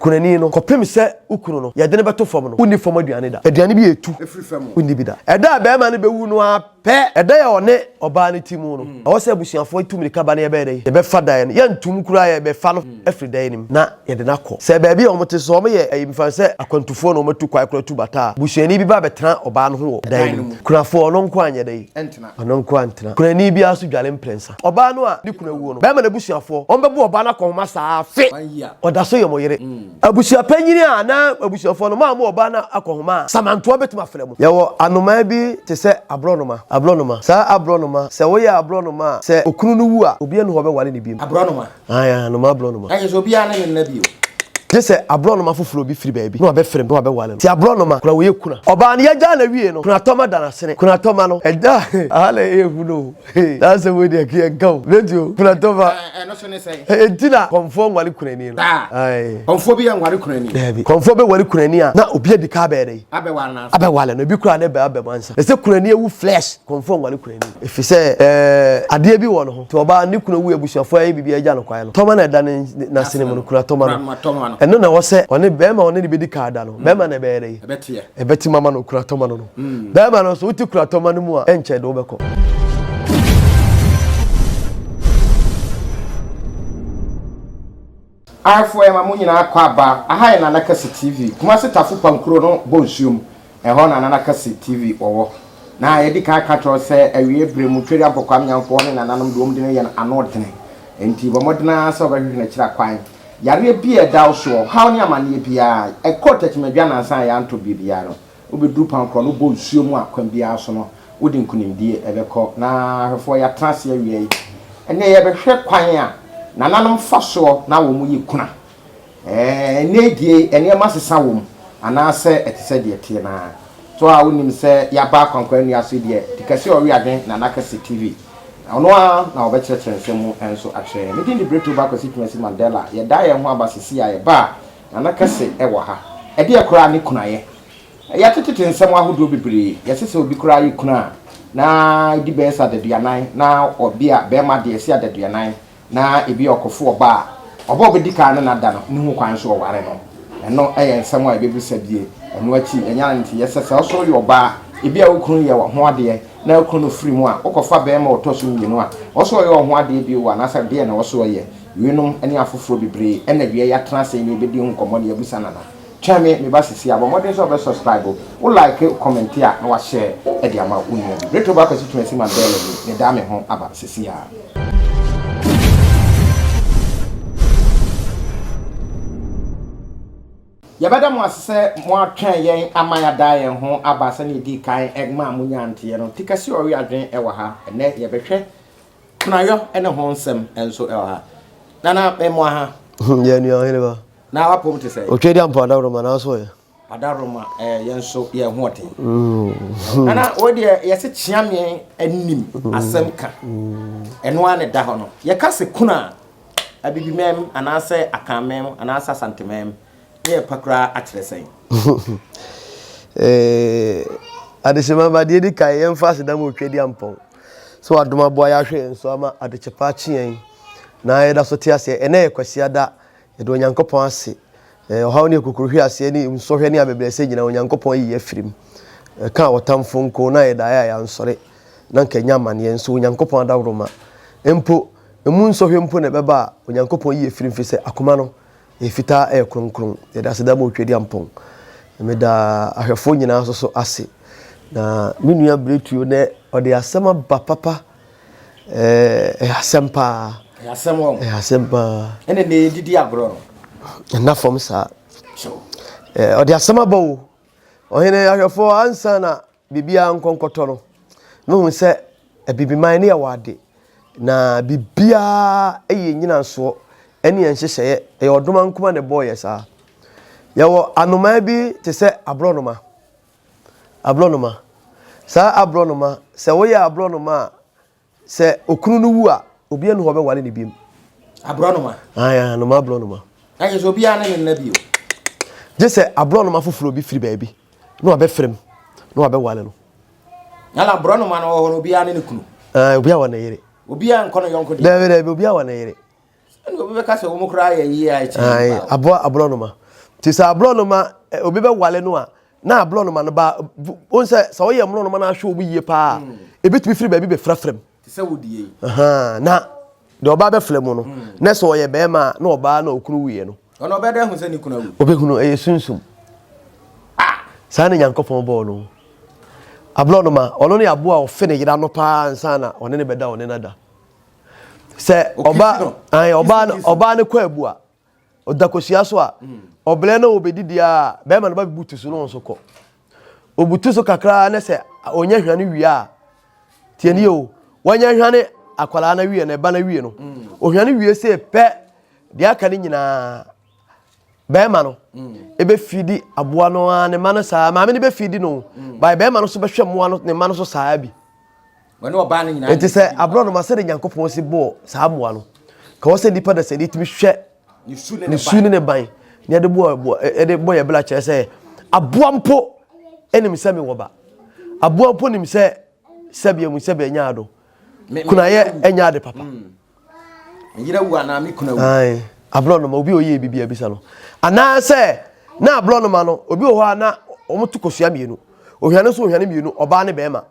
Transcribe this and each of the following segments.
Kunani no, kɔpem sɛ wo kunu no, yɛde no bɛto fam no, wonni fam aduane da. Aduane bi a ɛtu, wonni bi da. Ɛda a barima no bɛwu no ara pɛ, ɛda a ɔne ɔbaa no te mu no, ɛwɔ sɛ abusuafoɔ tu mmirika ba na yɛbɛyɛ dɛn? Yɛbɛfa dan no. Yɛntom koraa, yɛbɛfa no afiri dan no mu na yɛde no akɔ. Sɛ baabi a wɔte so, wɔyɛ ayi, mefa no sɛ akwantufoɔ na wɔatu kwan koraa tu bata a, busuani bi ba bɛtena ɔbaa no ho wɔ dan no mu. Kunafoɔ, ɔno nko anyɛ dɛn? Ɔno nko antena. Kunani biara nso dware mprɛnsa. Ɔbaa no a ne kunu awuo no, barima no abusuafoɔ, wɔbɛbɔ ɔbaa no akɔnhoma saa afe. Ɔda so yɛ mo yere. Abusua panyin a anaa abusuafoɔ no, moammɔ ɔbaa no akɔnhoma a, samantoa bɛtumi afrɛ mo. Yɛwɔ anomaa bi te sɛ aborɔnoma. Aborɔnoma. Saa aborɔnoma, sɛ woyɛ aborɔnoma a, sɛ okunu no wu a, obiara nni hɔ a ɔbɛware no bio. Aborɔnoma. Ae, anomaa aborɔnoma. Na kyerɛ sɛ obiara ne no nna bio. Gye sɛ aborɔnoma foforɔ bi firi baabi na wabɛfrɛ mu na wabɛware no. Nti aborɔnoma kura wɔyɛ kuna. Ɔbaa no yɛgyaa no awie no, kunatɔma da n'asene. Kunatɔma no, ɛda aha na ɛyɛ hu no o. Hey, saa asɛm wei deɛ kɛ yɛnka o. Bɛnti o, kunatɔma. Ɛno so ne sɛn? Enti na kɔmfoɔ nware kunani no. Daa. Ae. Kɔmfoɔ bi nware kunani. Daabi. Kɔmfoɔ bɛware kunani a, na obi adi ka abɛyɛ dɛn? Abɛware no ansa. Abɛware no. Ebi koraa ne bɛ abɛm ansa. Na sɛ kunani awu flesh, kɔmfoɔ nware kunani. Ɛfiri sɛ ɛɛ adeɛ bi wɔ ne ho. Nti ɔbaa ne kunu awu abusuafoɔ ayɛ biribi agya no kwan no, tɔma na ɛda ne n'asene mu no, kura tɔma no. Ɛno na ɛwɔ sɛ ɔne bɛrima ɔne ne bɛdi kaa da no, bɛrima na ɛbɛyɛ dɛ. Ɛbɛte mama no kura tɔma no no. Bɛrima no nso wote kura tɔma no mu a, ɛnkyɛ de wobɛkɔ. Ahwɛfoɔ yɛma mo nyinaa kɔ aba, aha yɛ Nana Kɛse TV, Kumasi Tafo Pankuro no bɔ nsuo mu, ɛhɔ na Nana Kɛse TV wɔwɔ. Na yɛadi kan aka akyerɛ wo sɛ awiei berɛ mu Tweri Ampɔkwaa Nyanfoɔ ne nananom de wɔn di no yɛn ano dene. Enti bɔ mmɔden ara sɛ wobɛhwehwɛ no akyiri akwan. Yareɛ bi a ɛda wo soɔ, ɔhaw ne amaneɛ biara, ɛkɔɔ Tɛkyemɛdwa nnansa a yɛantɔ biribiara no, wobɛduru Pankorɔ no wobɔ nsuo mu a kwan biara so no wode nkunimdie bɛkɔ. Na ahwɛfoɔ yɛatena ase awia yi, ɛnnɛ yɛrebɛhwɛ kwan a nananom fa soɔ na wɔyɛ kuna. Ɛnnɛ yi deɛ nneɛma asesa wɔ mu anaasɛ ɛte sɛ deɛ ɛteɛ no ara. To a wonim sɛ yɛaba akwankwa nnua so yi deɛ, Tikɛse a ɔwe adwene Nana Kɛse TV. Na ɔno ara na ɔbɛkyerɛkyerɛ nsɛm mu nso akyerɛ yɛn. Me din de Brito Ba Kwasi Twumasi Mandela. Yɛdaa yɛn ho aba seesei a yɛba a, Nana Kɛse wɔ ha. Ɛdeɛ koraa ne kunayɛ? Yɛatetete nsɛm ahodoɔ bebree. Yɛse sɛ obi koraa yɛ kunu a, na ɛdi bɛyɛ sɛ adaduanan, na ɔbea, barima deɛ ɛse adaduanan. Na ebia ɔkɔfo ɔba a, ɔba a obedi kan ne no ada no ne ho kwan so ɔware no. Ɛno yɛ nsɛm a yebebisa bie. Ɛno akyi, yɛanya no nteyɛ sɛ, sɛ wo nso woyɛ ɔbaa, ebia wo kunu yɛ wo ho adeɛ na wo kunu no firi mu a, wokɔfa barima a ɔtɔ so mmienu a, ɔwɔ sɛ ɔyɛ wo ho adeɛ bio anaasɛ deɛn na ɛwɔ sɛ ɔyɛ? Weinom ne afoforɔ bebree na awia yi atena ase ne yɛbɛdi ho nkɔmmɔ na yɛabisa Nana. Twɛn me, me ba sisi a, bɔ mmɔden sɛ wobɛ subscribe, wo like, wo comment a na wa share de ama wo nua bi. Retro Ba Kwasi Twumasi Mandela ni, me da me ho aba sisi a. Yɛbɛda mo ase sɛ moatwɛn yɛn ama yɛada yɛn ho aba sɛnea yɛdii kan maa monyaa nteɛ no. Tikasi Ɔwe Adwene wɔ ha. Ɛnnɛ yɛbɛhwɛ kunayɔ ne ho nsɛm nso wɔ ha. Nana, mmoa ha. Yɛn nua ɔhene ba. Na w'apom te sɛn? Otwa di ampa adaworoma nanso ɛ. Adaworoma ɛɛ yɛn nso yɛn ho ɔden. Mm. Nana wo deɛ yɛse kyeameɛ anim mm. asɛm ka. Mm. Ɛno ara na ɛda hɔ no. Yɛka se kunu a abibimɛm anaasɛ akanmɛm anaasɛ asantemɛm ne yɛ pa koraa akyerɛ sɛn? Eh, adehyema ba deɛ di kan yɛmfa aseda ma otwa di ampɔn sɛ wadom aboa yɛahwɛ yɛn so ama adekyepa akye yɛn na yɛda so te aseɛ ɛnɛ yɛ kwasiada Yɛda Onyankopɔn ase. Ɔhaw ne akukuruhweaseɛ ne nsɔhwɛ ne abɛbrɛsɛ nyinaa, Onyankopɔn ayi yɛn afiri mu. Ɛkaa ɔtamfo nko na yɛdaeɛ a yɛansɔre, na anka ɛnyɛ amaneɛ nso Onyankopɔn adaworoma. Mpo, emu nsɔhwɛ mpo na ɛbɛba a, Onyankopɔn yi yɛn firi mu, ɛfiri sɛ akoma no, ɛyɛ fitaa, ɛyɛ kronkron. Yɛda aseda ma Otwedeampɔn. Meda ahwɛfoɔ nyinaa nso so ase. Na me nua Bretuo nɛ ɔde asɛm aba papa. Ɛyɛ asɛm paa. Ɛyɛ asɛm wɔn. Ɛyɛ asɛm paa. Ɛna na yɛdidi agorɔ no. Ɛna fam saa. Ɔde asɛm aba o. Ɔhene ahwɛfoɔ ansa na biribiara nkɔnkɔtɔ no. Mehu sɛ abibiman ne yɛwɔ ade. Na biribiara yɛ nyinansoɔ ɛne yɛn nhyehyɛeɛ. Ɛyɛ ɔdoma nkoma na ɛbɔɔ yɛ saa. Yɛwɔ anomaa bi te sɛ aborɔnoma. Aborɔnoma. Saa aborɔnoma, sɛ woyɛ aborɔnoma a, sɛ okunu no wu a, obiara nni hɔ ɔbɛware no biom. Aborɔnoma? Ae, anoma aborɔnoma. Na kyerɛ sɛ obiara ne ne nna bio? Gye sɛ aborɔnoma foforɔ bi firi baabi na wabɛfrɛ mu na wabɛware no. Na na aborɔnoma no wɔ hɔ no obiara ne ne kunu? Ae, obiara wɔ ne yere. Obiara nkɔ ne yɔnko deɛ? Daabi, daabi, obiara wɔ ne yere. Ɛna obi bɛka sɛ wɔn koraa yɛ yie a ɛkyɛn aboa aborɔnoma. Nti sɛ aborɔnoma obi bɛwale no a na aborɔnoma no ba wohu sɛ sɛ woyɛ mmorɔnoma no ahwɛ wɔn yie paa mm. ebitumi firi baabi bɛfrafra mu. Te sɛ wo deɛ yi. Na deɛ ɔbaa bɛfra mu no mm. na sɛ ɔyɛ bɛrima a na ɔbaa na okunu wuiɛ no. Ɔno ɔbɛda ahu sɛ ne kunu awu. Ɔbɛhunu ɛyɛ sunsum. Ah! Saa na Nyankopɔn bɔɔ no. Aborɔnoma ɔno ne aboa a ɔfe ne yera no paa ansa na ɔne ne bɛda ɔne no ada. Sɛ ɔbaa ɔbaa ɔbaa no kɔ abu a Ɔda kosua so a, ɔbrɛ na ɔbɛdidi a, bɛrima no ba bɛbutu so na ɔno nso kɔ. Ɔbutu so kakra na sɛ ɔnya hwane wie a, tie nie o, wanya hwane akwadaa no awie no, ɛba no awie no, ɔhwane wie sei pɛ, deɛ aka no nyinaa, bɛrima no ɛbɛfidi aboa no ara ne mma no saa, maame no bɛfidi no, by bɛrima no nso bɛhwɛ mmoa no ne mma no so saa bi. Wɔne ɔbaa no nyinaa. Enti sɛ aborɔnoma sɛdeɛ Nyankopɔn si bɔɔ saa mmoa no, ka wɔ sɛ nipa dasani tumi hwɛ ne su ne ne ban na yɛde bɔ yɛde bɔ yɛ bla kyerɛ sɛ aboa mpo nim sɛ mewɔ ba. Aboa mpo nim sɛ sɛbi emu sɛbi ɛnyɛ ado. Kunayɛ ɛnyɛ ade papa. Mm. Me yere wu anaa me kunu awu. Ae, aborɔnoma obi a ɔyɛ biribi abisa no. Anaasɛ na aborɔnoma no obi wɔ hɔ a na wɔn to kosua mmienu. Ohwane nso ohwane mmienu, ɔbaa ne bɛrima.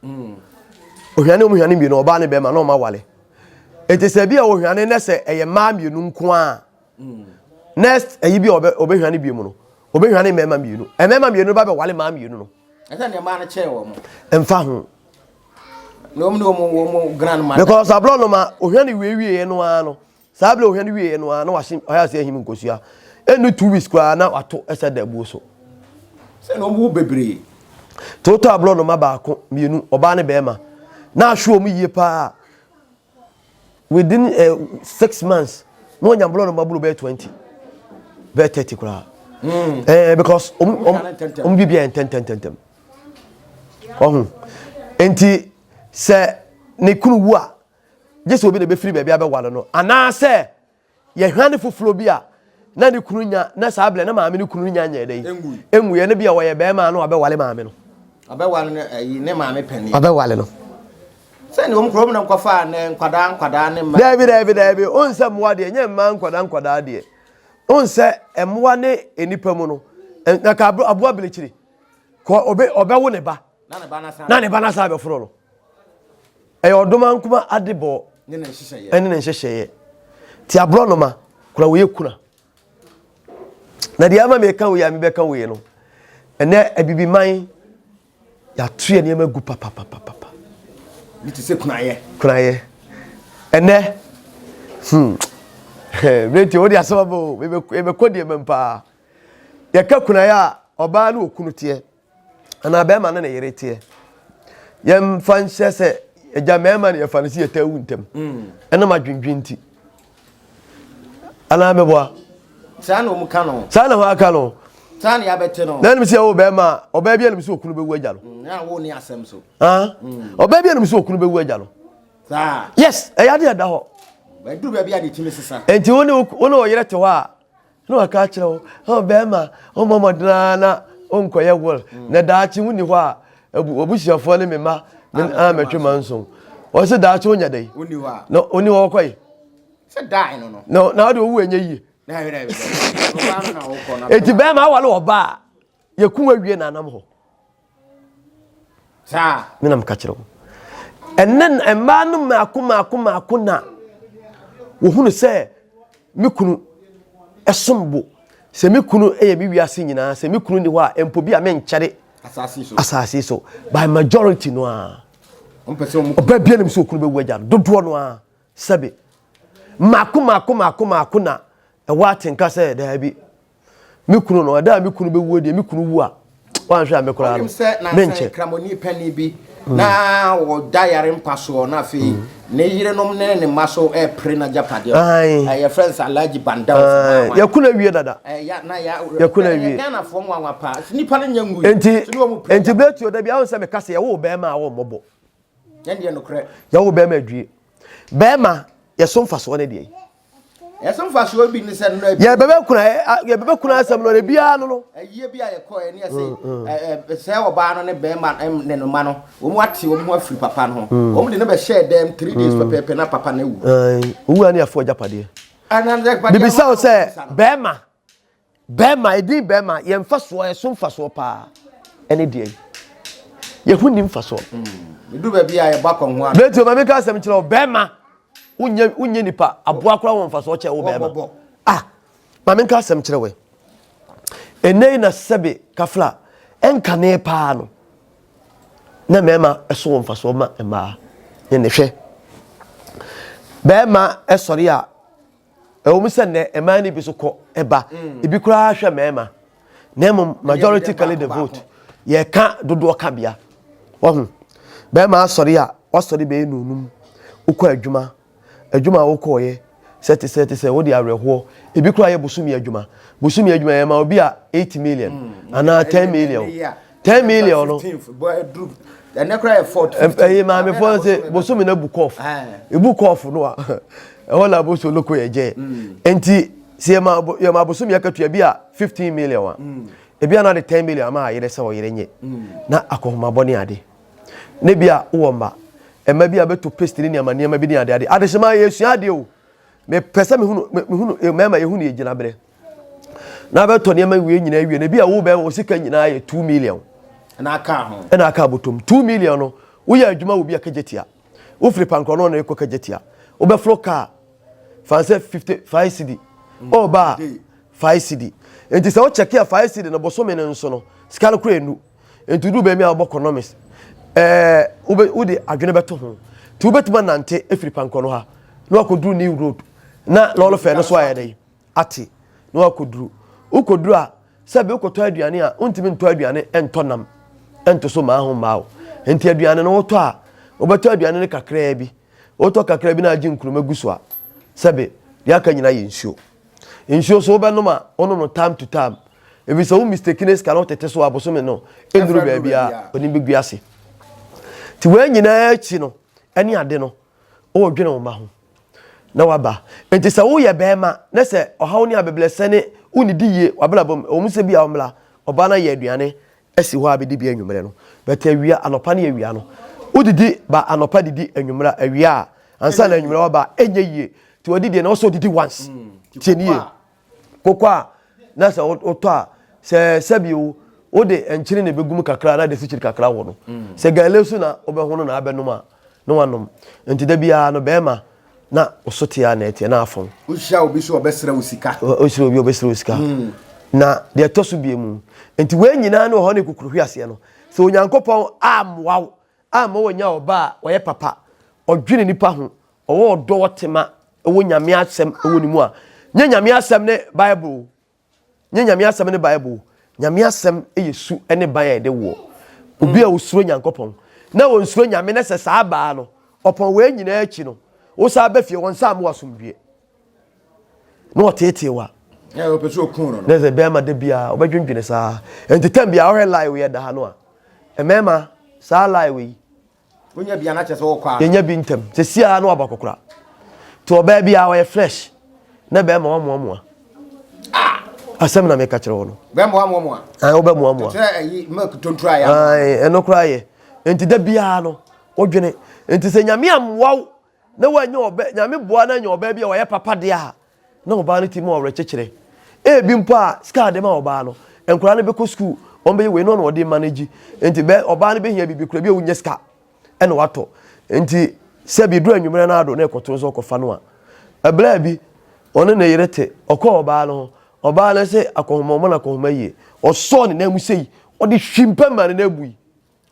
Mm. Ohwane wɔn hwane mmienu, ɔbaa ne bɛrima na wɔn awale. Eti sɛ bi a ohwane na sɛ ɛyɛ mmaa mmienu nko a. Mm. Next ɛyi bi a ɔbɛ ɔbɛhwane bi mu no, ɔbɛhwane mmarima mmienu. Mmarima mmienu ba bɛwale mmaa mmienu no. Ɛsɛ nea mmaa no kyɛɛ wɔn. Mfa ho. Na wɔn ne wɔn wɔn grandmother. Because aborɔnoma ohwɛ ne wie wie no ara no saa abiri ohwɛ ne wie no ara na wahye ɔyɛ ase ahim nkosua ɛnu 2 weeks koraa na wato ɛsɛ da abuo so. Sɛ na wɔn wo bebree. Toto aborɔnoma baako mmienu ɔbaa ne bɛrima na ahwe wɔn yie paa within uh, 6 months na ɔnya aborɔnoma buro bɛyɛ 20 bɛyɛ 30 koraa. Mm. Eh, because wɔn bi bi yɛ ntɛntɛntɛntɛm. Ɔho. Nti sɛ ne kunu wu a, gye sɛ obi na ebɛfiri baabi abɛware no anaasɛ yɛhwane foforɔ bi a na ne kunu nya na saa berɛ na maame ne kunu nya nyɛ dɛ enwuiɛ no bi a wɔyɛ bɛrima no abɛwale maame no. Abɛwale no ayi ne maame panin. Abɛwale no. Sɛ ne wɔn kurom na nkɔfa ne nkwadaa nkwadaa ne mma. Daabi daabi daabi on sɛ mmoa deɛ nyɛ mmaa nkwadaa nkwadaa deɛ on sɛ mmoa ne nnipa mu no na ka aboa bilikyiri. Kɔ ɔbɛ ɔbɛwo ne ba. Na ne ba n'asa abɛforo no. Ɛyɛ ɔdoma nkuma adebɔ ne ne nhyehyɛeɛ. Ɛne ne nhyehyɛeɛ. Ti aborɔnoma kura wɔyɛ kuna. Na deɛ ama meka wei a mebɛka wei no, ɛnɛ abibiman yɛato yɛ nneɛma gu papapapapa. Bi te sɛ kunayɛ. Kunayɛ. Ɛnɛ hmm mmeranteɛ wode asɛm aba o mebɛkɔ deɛ mam paa. Yɛka kunayɛ a, ɔbaa ne okunu teɛ anaa bɛrima ne ne yere teɛ. Yɛmfa nhyɛ sɛ agya mmarima no yɛfa no sɛ yɛtaa wu ntɛm mm. ɛnam adwendwen nti. Anaa meboa? Saa na wɔn ka no. Saa na wɔn aka no. Saa na yɛabɛte no. Na ɛnum sɛ ɛwɔ bɛrima a ɔbaa bi anum sɛ okunu bɛwu agya no. Mm, na wo ne asɛm so. Ah, mm. Ɔbaa bi anum sɛ okunu bɛwu agya no. Saa. Yes, ɛyɛ ade ɛda hɔ. Bɛduru baabi a de tumi sesa. Nti wo ne wo ne ɔyere te hɔ a Na waka akyerɛ wo, oh, bɛrima, wommɔ mmɔden ara na wonkɔyɛ will, na daakye wonni hɔ a, w'abusuafoɔ ne me mma a mɛtwe ma nso. Wɔn sɛ daakye wonya dɛn? Na onni hɔ kɔe. Na na wode owu ɛnyɛ yie. Eti bɛrima awale ɔbaa a, yɛku awie na anam hɔ. Saa. Me na meka kyerɛ wo. Ɛnɛ mmaa no mmaako mmaako mmaako na wɔhunu sɛ me kunu ɛsom bo. Sɛ me kunu yɛ me wiase nyinaa, sɛ me kunu ni hɔ a, mpo bi a menkyɛre asase so. By majority no a. Ɔbaa bia nim sɛ okunu bɛwu agya no. Dodoɔ no a sɛbe. Mmaako mmaako mmaako mmaako na ɛwɔ atenka sɛ daabi. Me kunu no, ɛda a me kunu bɛwuo deɛ, me kunu wu a, wanhwɛ a me koraa no, Wonim sɛ nansa menkyɛ. Kramoni panin bi na ɔda yare mpa soɔ na afei ne yerenom ne ne mma so repere n'agyapadeɛ. Ae. Yɛfrɛ no sɛ Alhaji Bandao. Ae, yɛko no awie dada. Ya, na ya, Yɛko no awie. Ghanafoɔ nwanwa paa. Nipa no nyɛ nwui. Enti, So ne wɔn pere enti berɛ tuo da bi, ahun sɛ meka sɛ yɛwo bɛrima a wɔmmɔbɔ. Ɛndeɛ nokorɛ. Yɛwo bɛrima adwie. Bɛrima, yɛso mfasoɔ ne deɛ. Ɛso mfasoɔ bi ne sɛ nnora bi. Yɛbɛbɛ kuna yɛbɛbɛ kuna asɛm no ebiara no no. Ayie bi a yɛkɔɛ ne yɛsɛ mm, mm. sɛ ɔbaa no ne bɛrima ne no ma no wɔn ate wɔn ho afiri papa no ho. Mm. Wɔn de no bɛhyɛɛ dɛm 3 days pɛpɛɛpɛ na papa no awu. Owu a ne yɛfo agyapadeɛ. Bibisa wo sɛ bɛrima. Bɛrima, edin bɛrima, yɛn mfasoɔ, ɛso mfasoɔ paa ɛne deɛ yi. Yɛho nni mfasoɔ. Edu baabi a yɛbɔ akɔnhoa. Bɛti o, maame ka asɛm kyerɛ wo, bɛrima, wonyɛ wonyɛ nipa, aboa koraa wɔ mfasoɔ kyɛ wo bɛrima. Ah, maame nka asɛm kyerɛ wo. Ɛnɛ yi na sɛbe kafla, ɛnkane paa no, na mmarima ɛso wɔ mfasoɔ ma mmaa. Ne ne hwɛ. Bɛrima ɛsɔre a, Ɛwɔ mu sɛ nnɛ mmaa no bi so kɔ ba, ebi koraa hwɛ mmarima, na mmom majority carry the vote. Yɛka dodoɔ ka bea. Wahu? Bɛrima asɔre a, wasɔre bɛyɛ nonum, wokɔ adwuma, adwuma a wokɔɔyɛ, sɛ te sɛ te sɛ wode awerɛhoɔ, ebi koraa yɛ bosome adwuma. Bosome adwuma yɛma obi a 8 million anaa 10 million. 10 million no. Ɛnɛ koraa yɛ 4 Ɛyɛ maamefoɔ no sɛ bosome no abu kɔf. Ebu kɔf no a ɛhɔ na aboso loko yɛ gyɛ. Nti sɛ yɛma yɛma abosome akatua bi a 15 million a ebi a na de 10 million ama ayere sɛ ɔyere nye na akɔhomabɔ ne ade. Ne bi a wowɔ mma mma bi a bɛtɔ paste ne nneɛma nneɛma bi ne ade ade. Adehyema yɛsua adeɛ o. Mepɛ sɛ mehunu mehunu mmarima yɛhunu yɛ gyinaberɛ. Na bɛtɔ nneɛma wie nyinaa wie no ebi a wo bɛn wo sika nyinaa yɛ 2 million. Ɛna aka ho. Ɛna aka abotom 2 million no woyɛ adwuma wɔ bi a kagye tia. Wofiri pankorɔ no na ɛkɔ kagye tia. Wobɛforo kaa fan sɛ 55 cedi. Ɔba a 5 cedi. Nti sɛ wokyɛke a 5 cedi no bosome no nso no sika no kora enu. Nti woduru baabi a wobɔ economics ɛɛ wobɛ wode adwene bɛto ho. Nti wobɛtumi anante afiri pankorɔ no ha na wakɔduru new road na lɔɔre fɛ no so ayɛ dɛ ate na wakɔduru. Wokɔduru a sɛbi wokɔtɔ aduane a wontumi ntɔ aduane ntɔ nam nto so maa ho mmaa wo. Nti aduane no wotɔ a wobɛtɔ aduane no kakraa bi. Wotɔ kakraa bi na agye nkuruma gu so a sɛbi deɛ aka nyinaa yɛ nsuo. Nsuo so wobɛnom a wonom no time to time. Ebi sɛ wo mistake ne sika no wotete so a bosome no ɛnnuru baabi a w'anim bɛgu ase. Nti wei nyinaa akyi no ɛne ade no wodwene wo mma ho na waba. Nti sɛ woyɛ bɛrima na sɛ ɔhaw ne abɛbrɛsɛ ne wonnidi yie w'abrabɔ mu, ɛwɔ mu sɛ bi a ɔmmra ɔbaa no ayɛ aduane asi hɔ a bɛdi bi anwummerɛ no, but awia anɔpa ne awia no wodidi ba anɔpa didi anwummerɛ awia a ansa na anwummerɛ waba ɛnyɛ yie. Nti wadidi deɛ na ɔsɛ ɔdidi once. Tie ne yie. Kokɔ a na sɛ wotɔ a sɛ sɛbi o wode nkyene na ɛbɛgu mu kakra na de sikyiri kakra wɔ no. Sɛ gale so na wobɛhono na abɛnom a na wanom. Nti da biara no bɛrima na ɔso te a na ɛteɛ na afɔn. Wohyia obi so ɔbɛsrɛ wo sika. Wohyia obi ɔbɛsrɛ wo sika. Na deɛ ɛtɔ so bie mu. Nti wei nyinaa ne wɔ hɔ ne kukuruhwe aseɛ no. Sɛ Onyankopɔn ammoa wo amma wanya ɔba a ɔyɛ papa, ɔdwene nipa ho, ɔwɔ ɔdɔ wɔ tema ɛwɔ Nyame asɛm ɛwɔ ne mu a, nyɛ Nyame asɛm ne Bible, nyɛ Nyame asɛm ne Bible. Nyame asɛm yɛ su ne ban a yɛde woɔ. Obi a ɔsuro Nyankopɔn na ɔnsuro Nyame na sɛ saa baa no, ɔpɔn wei nyinaa akyi no, wo saa ba fie, wɔn nsa ama asomdwie. Na ɔteetee wa. Na sɛ bɛrima da biara ɔbɛdwendwene saa. Nti tam biara ɔhwɛ lie wei ɛda ha no a, mmarima saa lie wei Wonya bi a na kyerɛ sɛ wokɔ a. Yɛnya bi ntɛm. Sɛsi ara na wabɔ akɔkora. Nti ɔbaa bi a ɔyɛ fresh na bɛrima wamoamoa. Ah! Asɛm na meka kyerɛ wo no. Bɛrima wamoamoa. Ayi wobɛmoamoa. Kyerɛ ayi milk tontoro a yɛ. Ayi ɛno koraa yɛ. Nti da biara no wodwene. Nti sɛ Nyame ammoa wo na woanya ɔbɛ Nyame boa na anya ɔbaa bi a ɔyɛ papa deɛ a na ɔbaa no ti ma ɔwerɛkyekyerɛ. Ebi mpo a sika a de ma ɔbaa no, nkwadaa no bɛkɔ sukuu, wɔn bɛyɛ wei na ɔna ɔde manage. Nti bɛ ɔbaa no bɛhia biribi kura bi a wonya sika ɛna watɔ. Nti sɛ bi duru anwummerɛ no ado na ɛkɔto nso ɔkɔfa no a, ɛberɛ bi ɔne ne yere te, ɔkɔɔ ɔbaa no ho, ɔbaa no sɛ akɔhoma ɔma no akɔhoma yie, ɔsɔɔ ne nan mu sei, ɔde hwi mpam ma ne nan bui.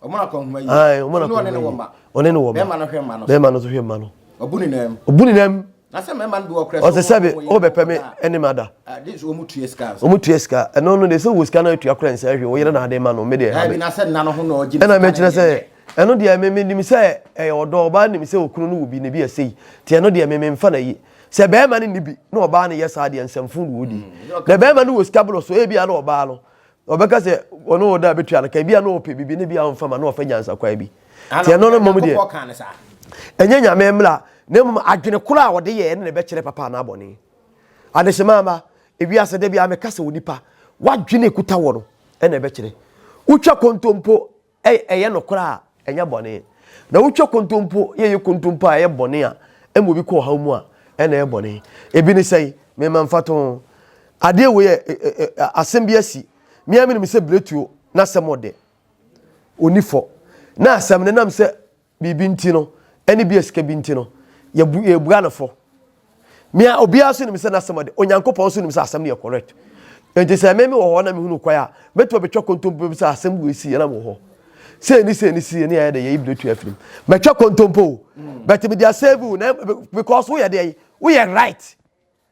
Ɔmo na kɔnhoma yi. Ayi, ɔmo na kɔnhoma yi. Ɔne ne wɔ mma. Ɔne ne wɔ mma. Bɛrima no hwɛ mma no. Bɛrima no nso hwɛ mma no. Ɔbu ne nan mu. Ɔbu ne nan mu. Na sɛ mmarima no bi wɔ korɛ sɛ. Ɔsɛ sɛbi ɔbɛpɛ me ɛne ma da. Ade nso wɔn tua sika. Wɔn tua sika. Ɛno no de sɛ wɔ sika no atua korɛ nsɛ hwɛ wɔyere na ade ma no me deɛ. Ɛbi na sɛ nna no ho na ɔgye. Ɛna mɛkyerɛ sɛ ɛno deɛ me me nim sɛ ɛyɛ ɔdɔ ɔbaa nim sɛ okunu no wɔ bi na bi ɛsɛ yi te ɛno deɛ me me nfa na yi sɛ bɛrima no ni bi na ɔbaa no yɛ saa deɛ nsɛmfo na wɔdi na bɛrima no wɔ sika bolo so ebi a na ɔbaa no Ɔbɛka sɛ ɔne wo da a bɛtua no ka, ebia na ɔpɛ biribi na ebia ɔmfa ma na ɔfa nyansa kwan bi. Nti ɛno no mmom deɛ, ɛnyɛ Nyame mmara, na mmom adwene korɔ a ɔde yɛɛ no na ɛbɛkyerɛ papa anaa bɔne. Adehyema mma, ewiase da biara meka sɛ onipa, w'adwene ekuta wɔ no ɛna ɛbɛkyerɛ. Wotwa kontompo ɛyɛ nokorɛ a, ɛnyɛ bɔne. Na wotwa kontompo, yɛyɛ kontompo a ɛyɛ bɔne a, ɛma obi kɔ ɔhaw mu a, ɛna ɛyɛ bɔne. Ebi ne sɛn? Mema mfatoho. Adeɛ wei yɛ asɛm bi asi. Me ara menim sɛ Biretuo n'asɛm ɔdɛ. Ɔnni fɔ. Na asɛm no nam sɛ biribi nti no, ɛne bi a sika bi nti no, yɛbu yɛbua no fɔ. Me a obiara nso nim sɛ n'asɛm ɔdɛ. Onyankopɔn nso nim sɛ asɛm no yɛ correct. Nti sɛ me me wɔ hɔ na mehunu kwan a, mɛtumi abɛtwa kontompo bi sɛ asɛm wei si yɛ na mewɔ hɔ. Sei ne sei ne si yɛ ne yɛayɛ dɛ yɛyi Biretuo afiri mu. Mɛtwa kontompo o, but mede asave wo na because woyɛ deɛ woyɛ right.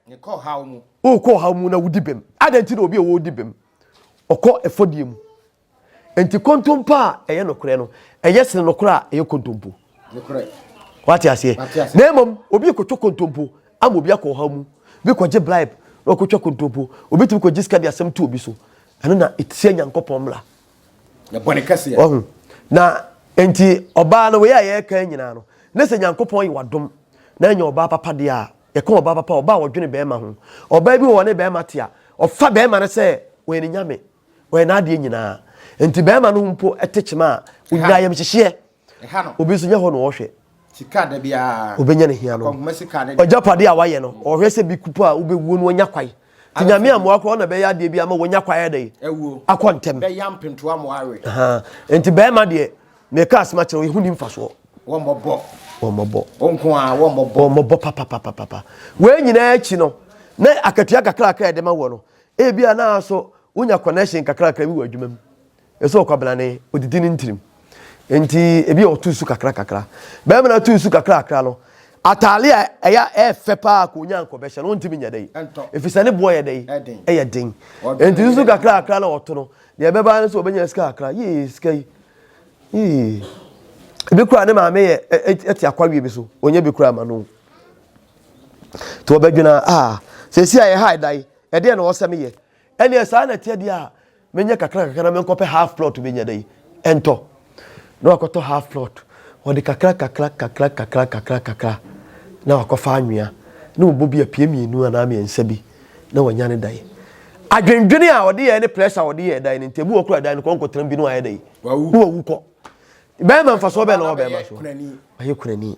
Mekɔ ɔhaw mu. Wokɔ ɔhaw mu na wodi bem. Adɛn nti na obi a ɔredi bem ɔkɔ ɛfɔdie mu? Nti kontompo a ɛyɛ nokorɛ no, ɛyɛ sene nokorɛ a ɛyɛ kontompo. Nokorɛ. Wate aseɛ? Na mmom obi kɔtwa kontompo ama obi akɔ ɔhaw mu. Bi kɔgye bribe na ɔkɔtwa kontompo. Obi tumi kɔgye sika de asɛm to obi so. Ɛno na ɛtia Nyankopɔn mmara. Yɛ bɔne kɛseɛ. Wahu? Na nti ɔbaa no wei a yɛreka nyinaa no, ne sɛ Nyankopɔn yɛ wadom na ɛnyɛ ɔbaa papa deɛ a, Yɛka ɔbaa papa a, ɔbaa a ɔdwene bɛrima ho. Ɔbaa bi wɔ hɔ ne bɛrima te a, ɔfa bɛrima no sɛ ɔyɛ ne nyame, ɔyɛ n'adeɛ nyinaa. Nti bɛrima no ho mpo te kyema a, ɔnya ayamhyehyeɛ. Obi nso nyɛ hɔ na ɔhwɛ. Ɔbɛnya ne hia no. Ɔgyapadeɛ a wayɛ no, ɔhwɛ sɛ bi kupo a wobɛwuo no wanya kwae. Nti nyame amoa koraa ɔna bɛyɛ adeɛ bi ama wanya kwae ayɛ dɛn? Akɔ ntɛm. Nti bɛrima deɛ, meka asɛm akyerɛ wo, ɛho ni mfasoɔ. Wɔmmɔbɔ. Wɔmmɔbɔ. Wo nko ara, wɔmmɔbɔ. Wɔmmɔbɔ papapapapa. Wei nyinaa akyi no, na akatua kakrakra a yɛde ma wɔ no, ebi a na so wonya connection kakrakra bi wɔ adwuma mu. Ɛsɛ ɔkwabrane, odidi ne ntirim. Nti ebi a ɔto nsu kakra kakra. Bɛrima no ato nsu kakrakra no, ataale a ɛyɛ ɛfɛ paa kò onya nkɔbɛhyɛ no, ɔntumi nyɛ dɛ. Efisɛ ne boɔ yɛ dɛ, ɛyɛ den. Nti nsu kakrakra na ɔto no, deɛ ɛbɛba ne sɛ ɔbɛnya sika kakra. Yee, sika yi. Yii. Ebi koraa ne maame yɛ ɛte akwawie bi so, ɔnyɛ bi koraa ma no. Nti wɔbɛdwena a, sɛsi a yɛha ɛda yi, ɛdeɛ na ɔsɛ meyɛ. Ɛneɛ saa na ɛteɛ deɛ a, menyɛ kakra kakra na menkɔpɛ half plot bi nyɛ dɛ yi, ɛntɔ. Na wakɔtɔ half plot, ɔde kakra kakra kakra kakra kakra kakra na wakɔfa anwea na wɔbɔ bi apue mmienu anaa mmiɛnsa bi. na wanya ne dan. Adwendwene a ɔde yɛɛ ne pressure a ɔde yɛɛ dan no nti ebi wɔ kora dan no kɔ nkɔtena bi na wayɛ dɛ na wawu kɔ. Bɛrima mfasoɔ bɛn na ɔwɔ bɛrima so? Ɔyɛ kunani.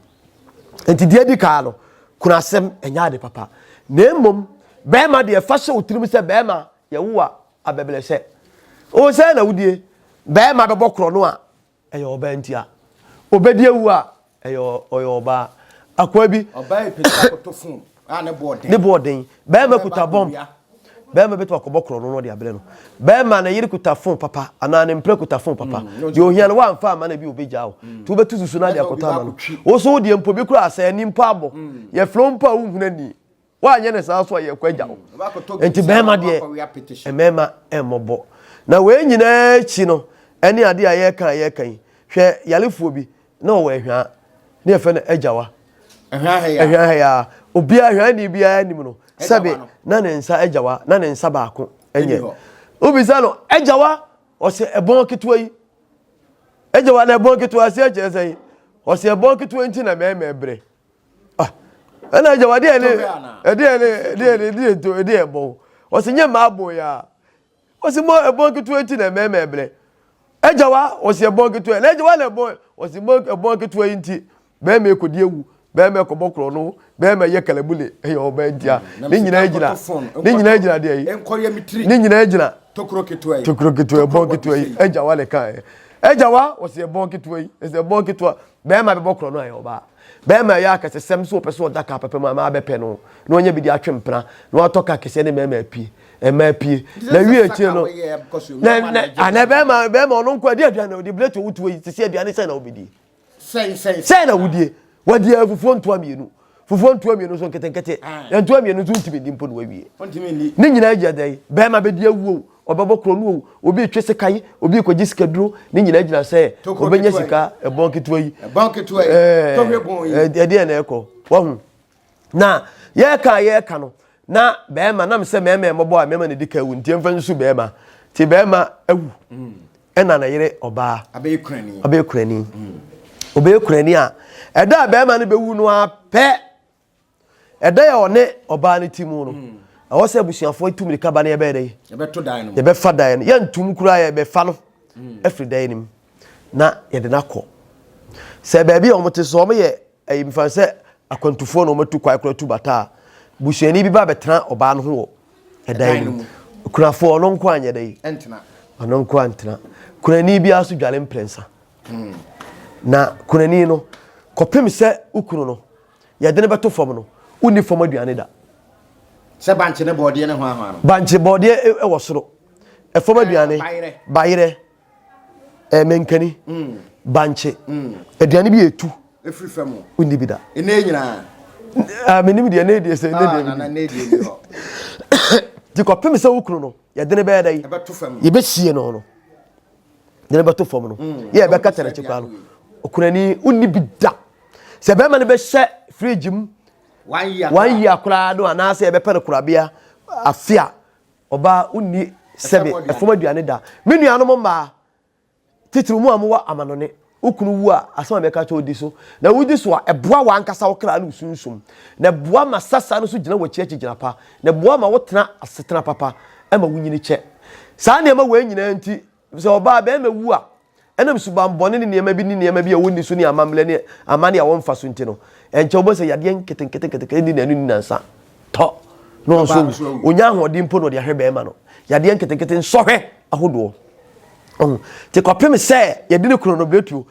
Nti deɛ adi kaa no kunasɛm ɛnyɛ ade papa. Na mmom bɛrima deɛ fa hyɛ wo tirim sɛ bɛrima yɛwo a abɛbrɛsɛ. O sɛ na wodie bɛrima bɛbɔ korɔ no a Ɛyɛ ɔbaa ntia. Obedi awu a, ɛyɛ ɔyɛ ɔbaa. Akoa bi. Ɔbaa yi pɛ sika kɔtɔ phone a ne bo ɔden. Ne bo ɔden. Bɛrima kuta bomb. Bɛrima bɛtumi akɔbɔ korɔ no na ɔde abrɛ no. Bɛrima ne yere kuta phone papa anaa ne mpena kuta phone papa. Mm, Deɛ ohia no wamfa ama no bi obɛgyaa wo. Mm. Nti wobɛto susu no ade akɔtɔ ama no. Wo so wo deɛ mpo bi koraa sɛ ani mpo abɔ. Mm. Yɛfrɛ wo mpo a wonhunu ani. Woanyɛ no saa nso a yɛkɔ agya wo. Nti bɛrima deɛ mmarima mmɔbɔ. Na wei nyinaa akyi no ɛne adeɛ a yɛreka a yɛreka yi hwɛ yarefoɔ bi na ɔwɔ ahwaa ne yɛfrɛ no agyawa. Ahwaa ha ya obiara ahwaa ni biara anim no sɛbe na ne nsa agyawa na ne nsa baako ɛnyɛ. Wobisa no agyawa ɔsɛ ɛbɔn ketewa yi agyawa na ɛbɔn ketewa aseɛ kyerɛ sɛ ɔsɛ ɛbɔn ketewa nti na mmarima brɛ. Ah, ɛna agya wa deɛ ne ɛdeɛ ne ɛdeɛ ne ɛdeɛ nto ɛdeɛ ɛbɔn ɔsi nyɛ mmaa bɔn ya ɔsi mɔ ɛbɔn ketewa nti na mmarima ɛbrɛ agya wa ɔsi ɛbɔn ketewa na agya wa na ɛbɔn ɔsi mɔ ɛbɔn ketewa yi nti bɛrima ekodi ewu bɛrima ɛkɔbɔ korɔ no bɛrima yɛ kalabule ɛyɛ ɔbɛn ntia ne nyinaa gyina ne nyinaa gyina deɛ yi ne nyinaa gyina tokuro ketewa yi tokuro ketewa ɛbɔn ketewa yi agya wa ne kan yɛ agya wa ɔsi ɛbɔn ketewa yi ɛsɛ ɛbɔn ketewa bɛrima bɛbɔ korɔ no ayɛ ɔbaa. Bɛrima ɛyɛ akɛsesɛm sɛ ɔpɛ sɛ ɔda kaa papa mu a mmaa bɛpɛ no na ɔnya bi de atwe mpena na watɔ kaa kɛseɛ ne mmarima apue mmaa apue na wie akyire no na na ana bɛrima bɛrima ɔno nko adi aduane ɔde blɛt owutuo yi sisi aduane sɛn na wobɛdie sɛn na wodie wadi fufuo ntoa mmienu fufuo ntoa mmienu nso nketenkete ntoa mmienu nso ntumi ndi mpo na wawie ne nyinaa gya dɛn bɛrima bɛdi awuo Ɔbɛbɔ korɔno o, obi retwe sekan, obi rekɔgye sikaduro, ne nyinaa gyina sɛ ɔbɛnya sika ɛbɔn ketewa yi. Ɛbɔn ketewa yi, tɔhwɛ bɔn yi. Ɛdeɛ na ɛkɔ, wahu. Na yɛreka a yɛreka no, na bɛrima, nam sɛ mmarima mmɔbɔ a mmarima na ɛdi ka awu, nti ɛmfa nsu bɛrima. Nti bɛrima awu, mm. ɛna ne yere ɔbaa. Abɛyɛ kunani. Abɛyɛ kunani. Mm. Ɔbɛyɛ kunani a, ɛda a bɛrima no bɛwu no ara pɛ, Ɛdan a ɔne ɔbaa no te mu no, ɛwɔ sɛ abusuafoɔ tu mirika ba no yɛbɛyɛ dɛ. Yɛbɛto dan no mu. Yɛbɛfa dan no. Yɛntum koraa yɛbɛfa no afiri dan no mu na yɛde no akɔ. Sɛ baabi a wɔte so wɔyɛ ɛyi mfa sɛ akwantufoɔ na wɔatu kwae koraa tu bata a, busuani bi ba bɛtena ɔbaa no ho wɔ. Ɛdan no mu. Kunafoɔ ɔno nko anyɛ dɛ yi. Ɔno nko antena. Kunani biara so dwale mprɛnsa. Na kunani no, kɔpem sɛ wo kunu no, yɛde no bɛto fam no, wonni fam aduane da. Sɛ bankye ne bɔɔdeɛ ne hwanhwan no. Bankye bɔɔdeɛ wɔ soro. Ɛfam aduane. Bayerɛ. Bayerɛ. Mankani. Bankye. Aduane bi yɛ tu. Efiri fam. Wonni bi da. Ɛnɛ nyinaa. Ah, menim deɛ ɛnɛ deɛ sɛ ɛnɛ deɛ. Nana ɛnɛ deɛ ni hɔ. Nti kɔpem sɛ wo kunu no, yɛde no bɛyɛ dɛ. Ɛbɛto fam. Yɛbɛsie no no. De no bɛto fam no. Yɛ ɛbɛka tɛnɛkye koraa no. Okunani wonni bi da. Sɛ bɛrima no bɛhyɛ fridge mu one year koraa no anaasɛ yɛbɛpɛ no korabea afe a ɔbaa wonni sɛbe ɛfam aduane da. Me nuanom mmaa, titiriw mo a mowɔ amanɔne, wo kunu wu a, asɛm a mɛka kyerɛ wo di so. Na wodi so a, ɛboa w'ankasa wo kra ne wo sunsum. Na ɛboa ma sasa no nso gyina w'akyi akyigyina pa. Na ɛboa ma wotena asetena papa ma wunyini kyɛ. Saa nneɛma wei nyinaa nti, sɛ ɔbaa barima wu a, Ɛnam suban bɔne ne nneɛma bi ne nneɛma bi a wɔnni so ne amammerɛ ne amanne a wɔmfa so nti no, ɛnkyɛ wobɛhu sɛ yadeɛ nketenketenkete nni n'anu nni nansa tɔ na ɔnso wu. Ɔnya ahoɔden mpo na ɔde ahwɛ bɛrima no. Yadeɛ nketenkete nsɔhwɛ ahodoɔ. Ɔho. Nti kɔpem sɛ yɛde ne kunu no Bretuo.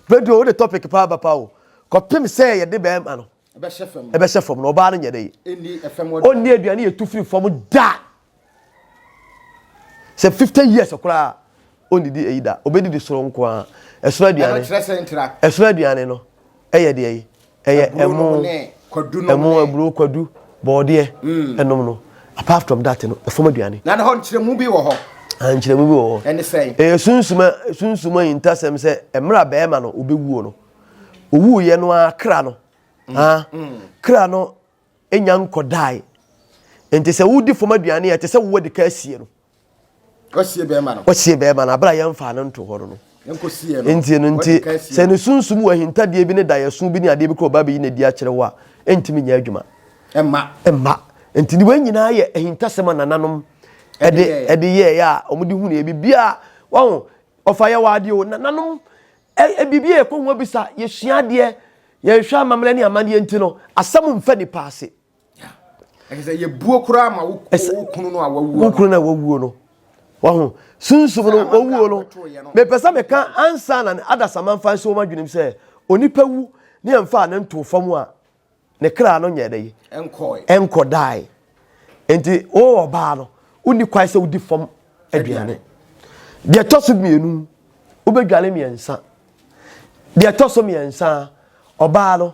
Bretuo wode topic paa ba paa o. Kɔpem sɛ yɛde bɛrima no ɛbɛhyɛ fam no ɔbaa no nyɛ dɛ. Ɔnni aduane yɛtu firi fam da. Sɛ 50 years koraa ɔndidi eyi da, ɔbɛdidi soro nko ara. Ɛsoro aduane, ɛsoro aduane no ɛyɛ deɛ yi, ɛyɛ ɛmo, ɛmo, aburo, kwadu, bɔɔdeɛ, mm. ɛnom no. Apart from that no, ɛfam aduane. Na hɔ nkyerɛmu bi wɔ hɔ. Ah, nkyerɛmu bi wɔ hɔ. Ɛne sɛn? Ɛyɛ sunsuma sunsuma yi ntasɛm sɛ mmerɛ a bɛrima no ɔbɛwuo no, owuiɛ no ara kra no, mm. ah, mm. kra no nya nkɔdae. Enti sɛ wodi fam aduane a, ɛte sɛ wowɔ de ka asie no. Wasie bɛrima no. Wasie bɛrima no, abere a yɛmfaa no nto hɔ no no. Nkosie no. Nti no nti, sɛ ne sunsum wɔ ahintadeɛ bi ne daeɛso bi ne adeɛ bi kora ɔba bɛyi no adi akyerɛ wo a, ɛntumi nyɛ adwuma. Ɛmma. Ɛmma. Nti ne wei nyinaa yɛ ahintasɛm a nananom ɛde ɛde yɛɛyɛ a wɔde hu ne biribiara wɔn ɔfa yɛ wɔ adeɛ o nananom ɛ biribi a yɛkɔ ho abisa yɛsua adeɛ Yɛnhwɛ amammerɛ ne amanneɛ nti no, asɛm mfa nipa ase. Ɛsɛ sɛ yɛbuo koraa ma wo kunu no a wawuo no. Wo kunu no a wawuo no. Waho. Sunsum no owuo no. Mepɛ sɛ meka ansa na adasamma mfa nhyɛ wɔn adwenem sɛ onipa wu ne yɛmfa ne ntoo fam a ne kra no nyɛ dɛ ɛnkɔdae. Nti wo ɔbaa no wonni kwan sɛ wodi fam aduane. Deɛ ɛtɔ so mmienu wobɛdwale mmiɛnsa. Deɛ ɛtɔ so mmiɛnsa, ɔbaa no,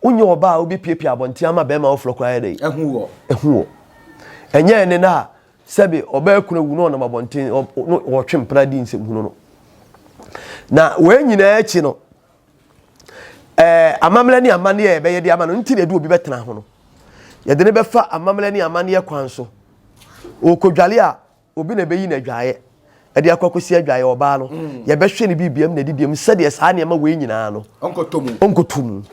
wonyɛ ɔbaa a wobɛpiapia abɔnten ama bɛrima foforɔ koraa yɛ dɛ. Ɛho wɔ. Ɛho wɔ. Ɛnyɛ ɛne no a sɛbe ɔbaa kunu awu na ɔnam abɔnten no wɔtwe mpena di nsɛmhunu no. Na wei nyinaa akyi no, ɛɛ amammerɛ ne amanneɛ a yɛbɛyɛ de ama no nti na yɛde obi bɛtena ho no. Yɛde no bɛfa amammerɛ ne amanneɛ kwan so. Ɔkɔdwale a Obi na ɛbɛyi no adwaeɛ de akɔ akɔsi adwaeɛ ɔbaa no mm. yɛbɛhwɛ ne biribiam na adidiam sɛdeɛ saa nneɛma wei nyinaa no ɔnkɔtɔ mu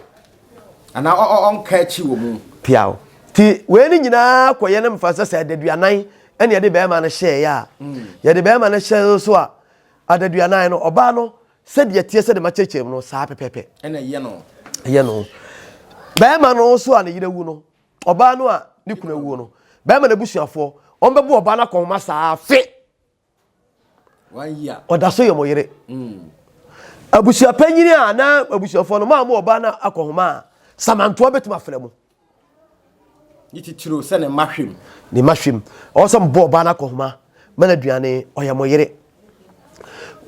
anaa ɔnka akyi wɔ mu piaw nti wei no nyinaa kɔyɛ no mfa sɛ sɛ adaduanan ɛne yɛde bɛrima no hyɛeɛ a mm. yɛde bɛrima no hyɛ so a adaduanan no ɔbaa no sɛdeɛ teɛ sɛdeɛ makyerɛkyerɛ mu no saa pɛpɛpɛ ɛna ɛyɛ no ɛyɛ no bɛrima no so a ne yerɛ wu no Ɔbaa no a ne kunu awuo no, bɛrima no abusuafoɔ, wɔbɛbɔ ɔbaa no akɔnhoma saa afe. Ɔda so yɛ mo yere. Mm. Abusuapanyini a na abusuafoɔ no maa mo ɔbaa no akɔnhoma a, samantoa bɛtumi afrɛ mo. Ne titiriw sɛ ne mma hwem. Ne mma hwem. Ɔwɔ sɛ mobɔ ɔbaa no akɔnhoma ma no aduane, ɔyɛ mo yere.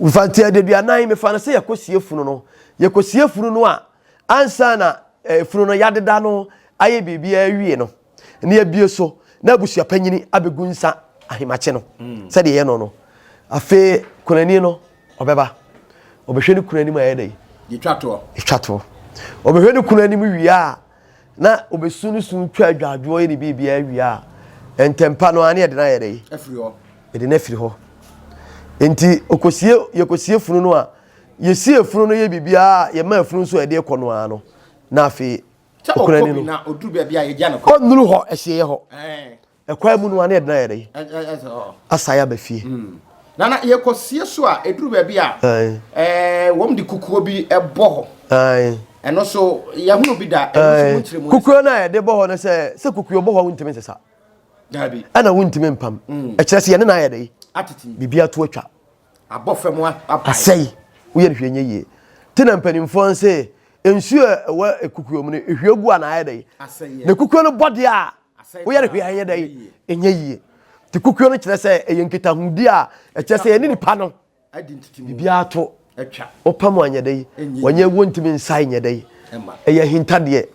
Mfa nti adaduanan mefa no sɛ yɛkɔsie funu no. Yɛkɔsie funu no a, Ansa na efunu no yɛadeda no ayɛ biribiara awie no, na yɛabue so na abusua panyini abɛgu nsa ahemakye no mm. sɛdeɛ ɛyɛ no no. Afei kunani no ɔbɛba ɔbɛhwɛ ne kunu anim ayɛ dɛ yɛtwa toɔ yɛtwa toɔ ɔbɛhwɛ ne kunu anim wie a na ɔbɛsu ne su twa adwadwoɔ yɛ ne biribiara wie a ntɛmpa no ara ne yɛde no ayɛ dɛ yɛde no afiri hɔ nti ɔkɔsie yɛkɔsie funu no a Yɛsi efunu no yɛ biribiara a yɛma efunu nso a yɛde rekɔ no ara no na afei okunani no ɔnnuru hɔ asieeɛ hɔ ɛkwan mu no ara na yɛde no ayɛ dɛ asan aba fie. Hmm. Nana yɛkɔsie so a ɛduru baabi a ɛɛ wɔn de kukuo bi bɔ hɔ. Ɛno so yɛhunu bi da ɛno so mu nkyerɛ mu. Kukuo no a yɛde bɔ hɔ no sɛ sɛ kukuo bɔ hɔ a wontumi nsesa. Ɛna wontumi mpam. Ɛkyerɛ sɛ yɛne no ayɛ dɛ. Biribi ato atwa. Asɛe. Woyɛ no hwee nyɛ yie. Nti na mpanimfoɔ nse nsuo a ɛwɔ kukuo mu no ehwie gu a na ayɛ dɛ. Na kukuo no bɔ deɛ a woyɛ no hwee anyɛ dɛ ɛnyɛ yie. Nti kukuo no kyerɛ sɛ ɛyɛ nkitahodi a ɛkyerɛ sɛ yɛne nipa no biribiara to wopam anyɛ dɛ wɔnyɛ wɔntumi nsae nyɛ dɛ ɛyɛ ahintadeɛ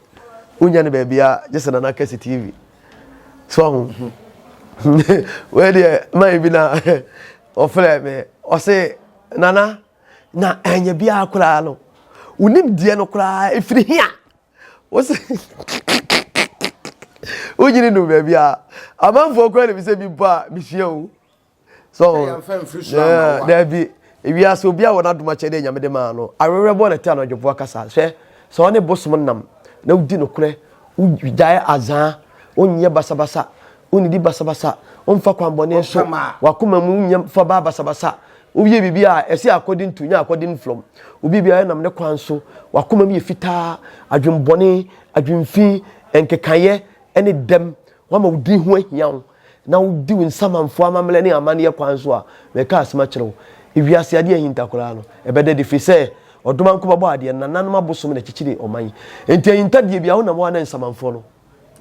wonya no baabia gye sɛ Nana Kɛse TV so aho wei deɛ man bi na ɔfrɛ me ɔse Nana na ɛnyɛ biara koraa no wonim deɛ no koraa ɛfiri hia wose wonyini no baabi a amanfoɔ koraa na bi sɛ bi mpo a mesua o So daabi ewiase obi a wɔ n'adom akyɛdeɛ nyame de maa no awerɛwerɛ bɔ na te anadwofoɔ akasa hwɛ sɛ ɔne bosom nam na wodi nokorɛ wogyae azaa wonyɛ basabasa wonnidi basabasa womfa kwanbɔne so wakoma mu nyɛ fa baa basabasa woyɛ biribi a ɛsɛ according to nyɛ according from obi biara nam ne kwan so wakoma mu yɛ fitaa adwenbɔne adwenfi nkekayɛ ne dɛm Woama wo din ho ahia wo, na wodi wo nsamanfoɔ amammerɛ ne amanneɛ kwan so a, mereka asɛm akyerɛ wo, ewiase adeɛ a ahinta koraa no, ɛbɛda adi, ɛfiri sɛ Ɔdomankoma bɔɔ adeɛ no, nananom abosom na ɛkyekyeree ɔman yi. Enti ahintadeɛ biara, wonam hɔ a na nsamanfoɔ no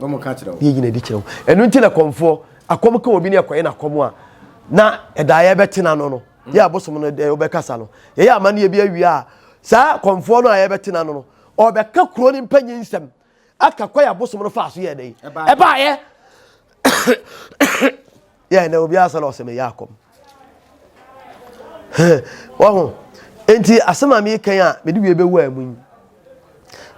yɛ nyina adi kyerɛ wo. Ɛno nti na kɔmfoɔ, akɔm ka obi ne ɛkɔyɛ no akɔm a, na ɛda a yɛbɛte n'ano no, yɛ abosom no deɛ wobɛkasa no, yɛyɛ amanneɛ bi awie a, saa kɔmfoɔ no a yɛbɛte n'ano no, ɔbɛka kuro no mpanyin nsɛm aka kwan a bosom no faa so yɛɛ dɛn ɛbaeɛ yɛ na obiara sɛ na ɔsɛ meyɛ akɔm wɔho nti asɛm a mekan a mede wie bɛwu a mu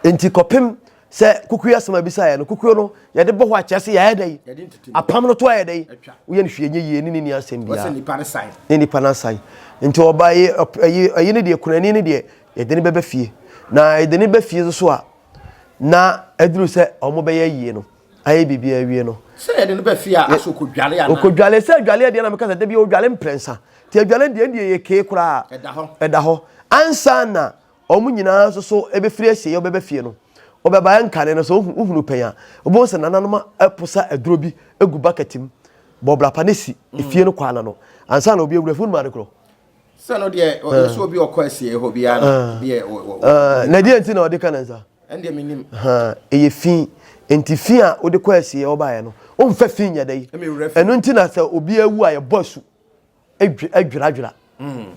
yi nti kɔpem sɛ kukuo asɛm a bisaeɛ no kukuo no yɛde bɔ hɔ akyerɛ sɛ yɛayɛ dɛn apam no to ayɛ dɛn woyɛ no hwee nyɛ yie ne ne ni asɛm biara ne nipa no asan nti ɔba ɛyi ne deɛ kunani ne deɛ yɛde ne bɛbɛ fie na yɛde ne bɛ fie nso a na aduru sɛ wɔbɛyɛ yie no ayɛ biribi awie no. Sɛ yɛde no bɛ fie a aso okodwale anaa. Okodwale sɛ adwale deɛ na meka sɛ dabi odwale mprɛnsa nti adwale deɛ deɛ yɛ kee koraa. Ɛda hɔ. Ɛda hɔ ansa na wɔn nyinaa nso so ebɛfiri asie wɔbɛbɛ fie no wɔbɛba nkane no sɛ wohunu pɛn a wobɛhu sɛ nananom aposa aduro bi egu bucket mu bɔbrapa ne si efie no kwan ano ansa na obi awura fie wonim ade korɔ. Sɛ no deɛ ɔyɛ sɛ obi ɔkɔ asie hɔ biara no deɛ wɔ. Na deɛ nti na ɔde ka ne nsa. Ɛndeɛ menim. Ɛyɛ fi nti fi a wode kɔ asie hɔ baeɛ no womfa fi nyɛ dɛ. Ɛno nti na sɛ obi awu a yɛbɔ asu adwiradwira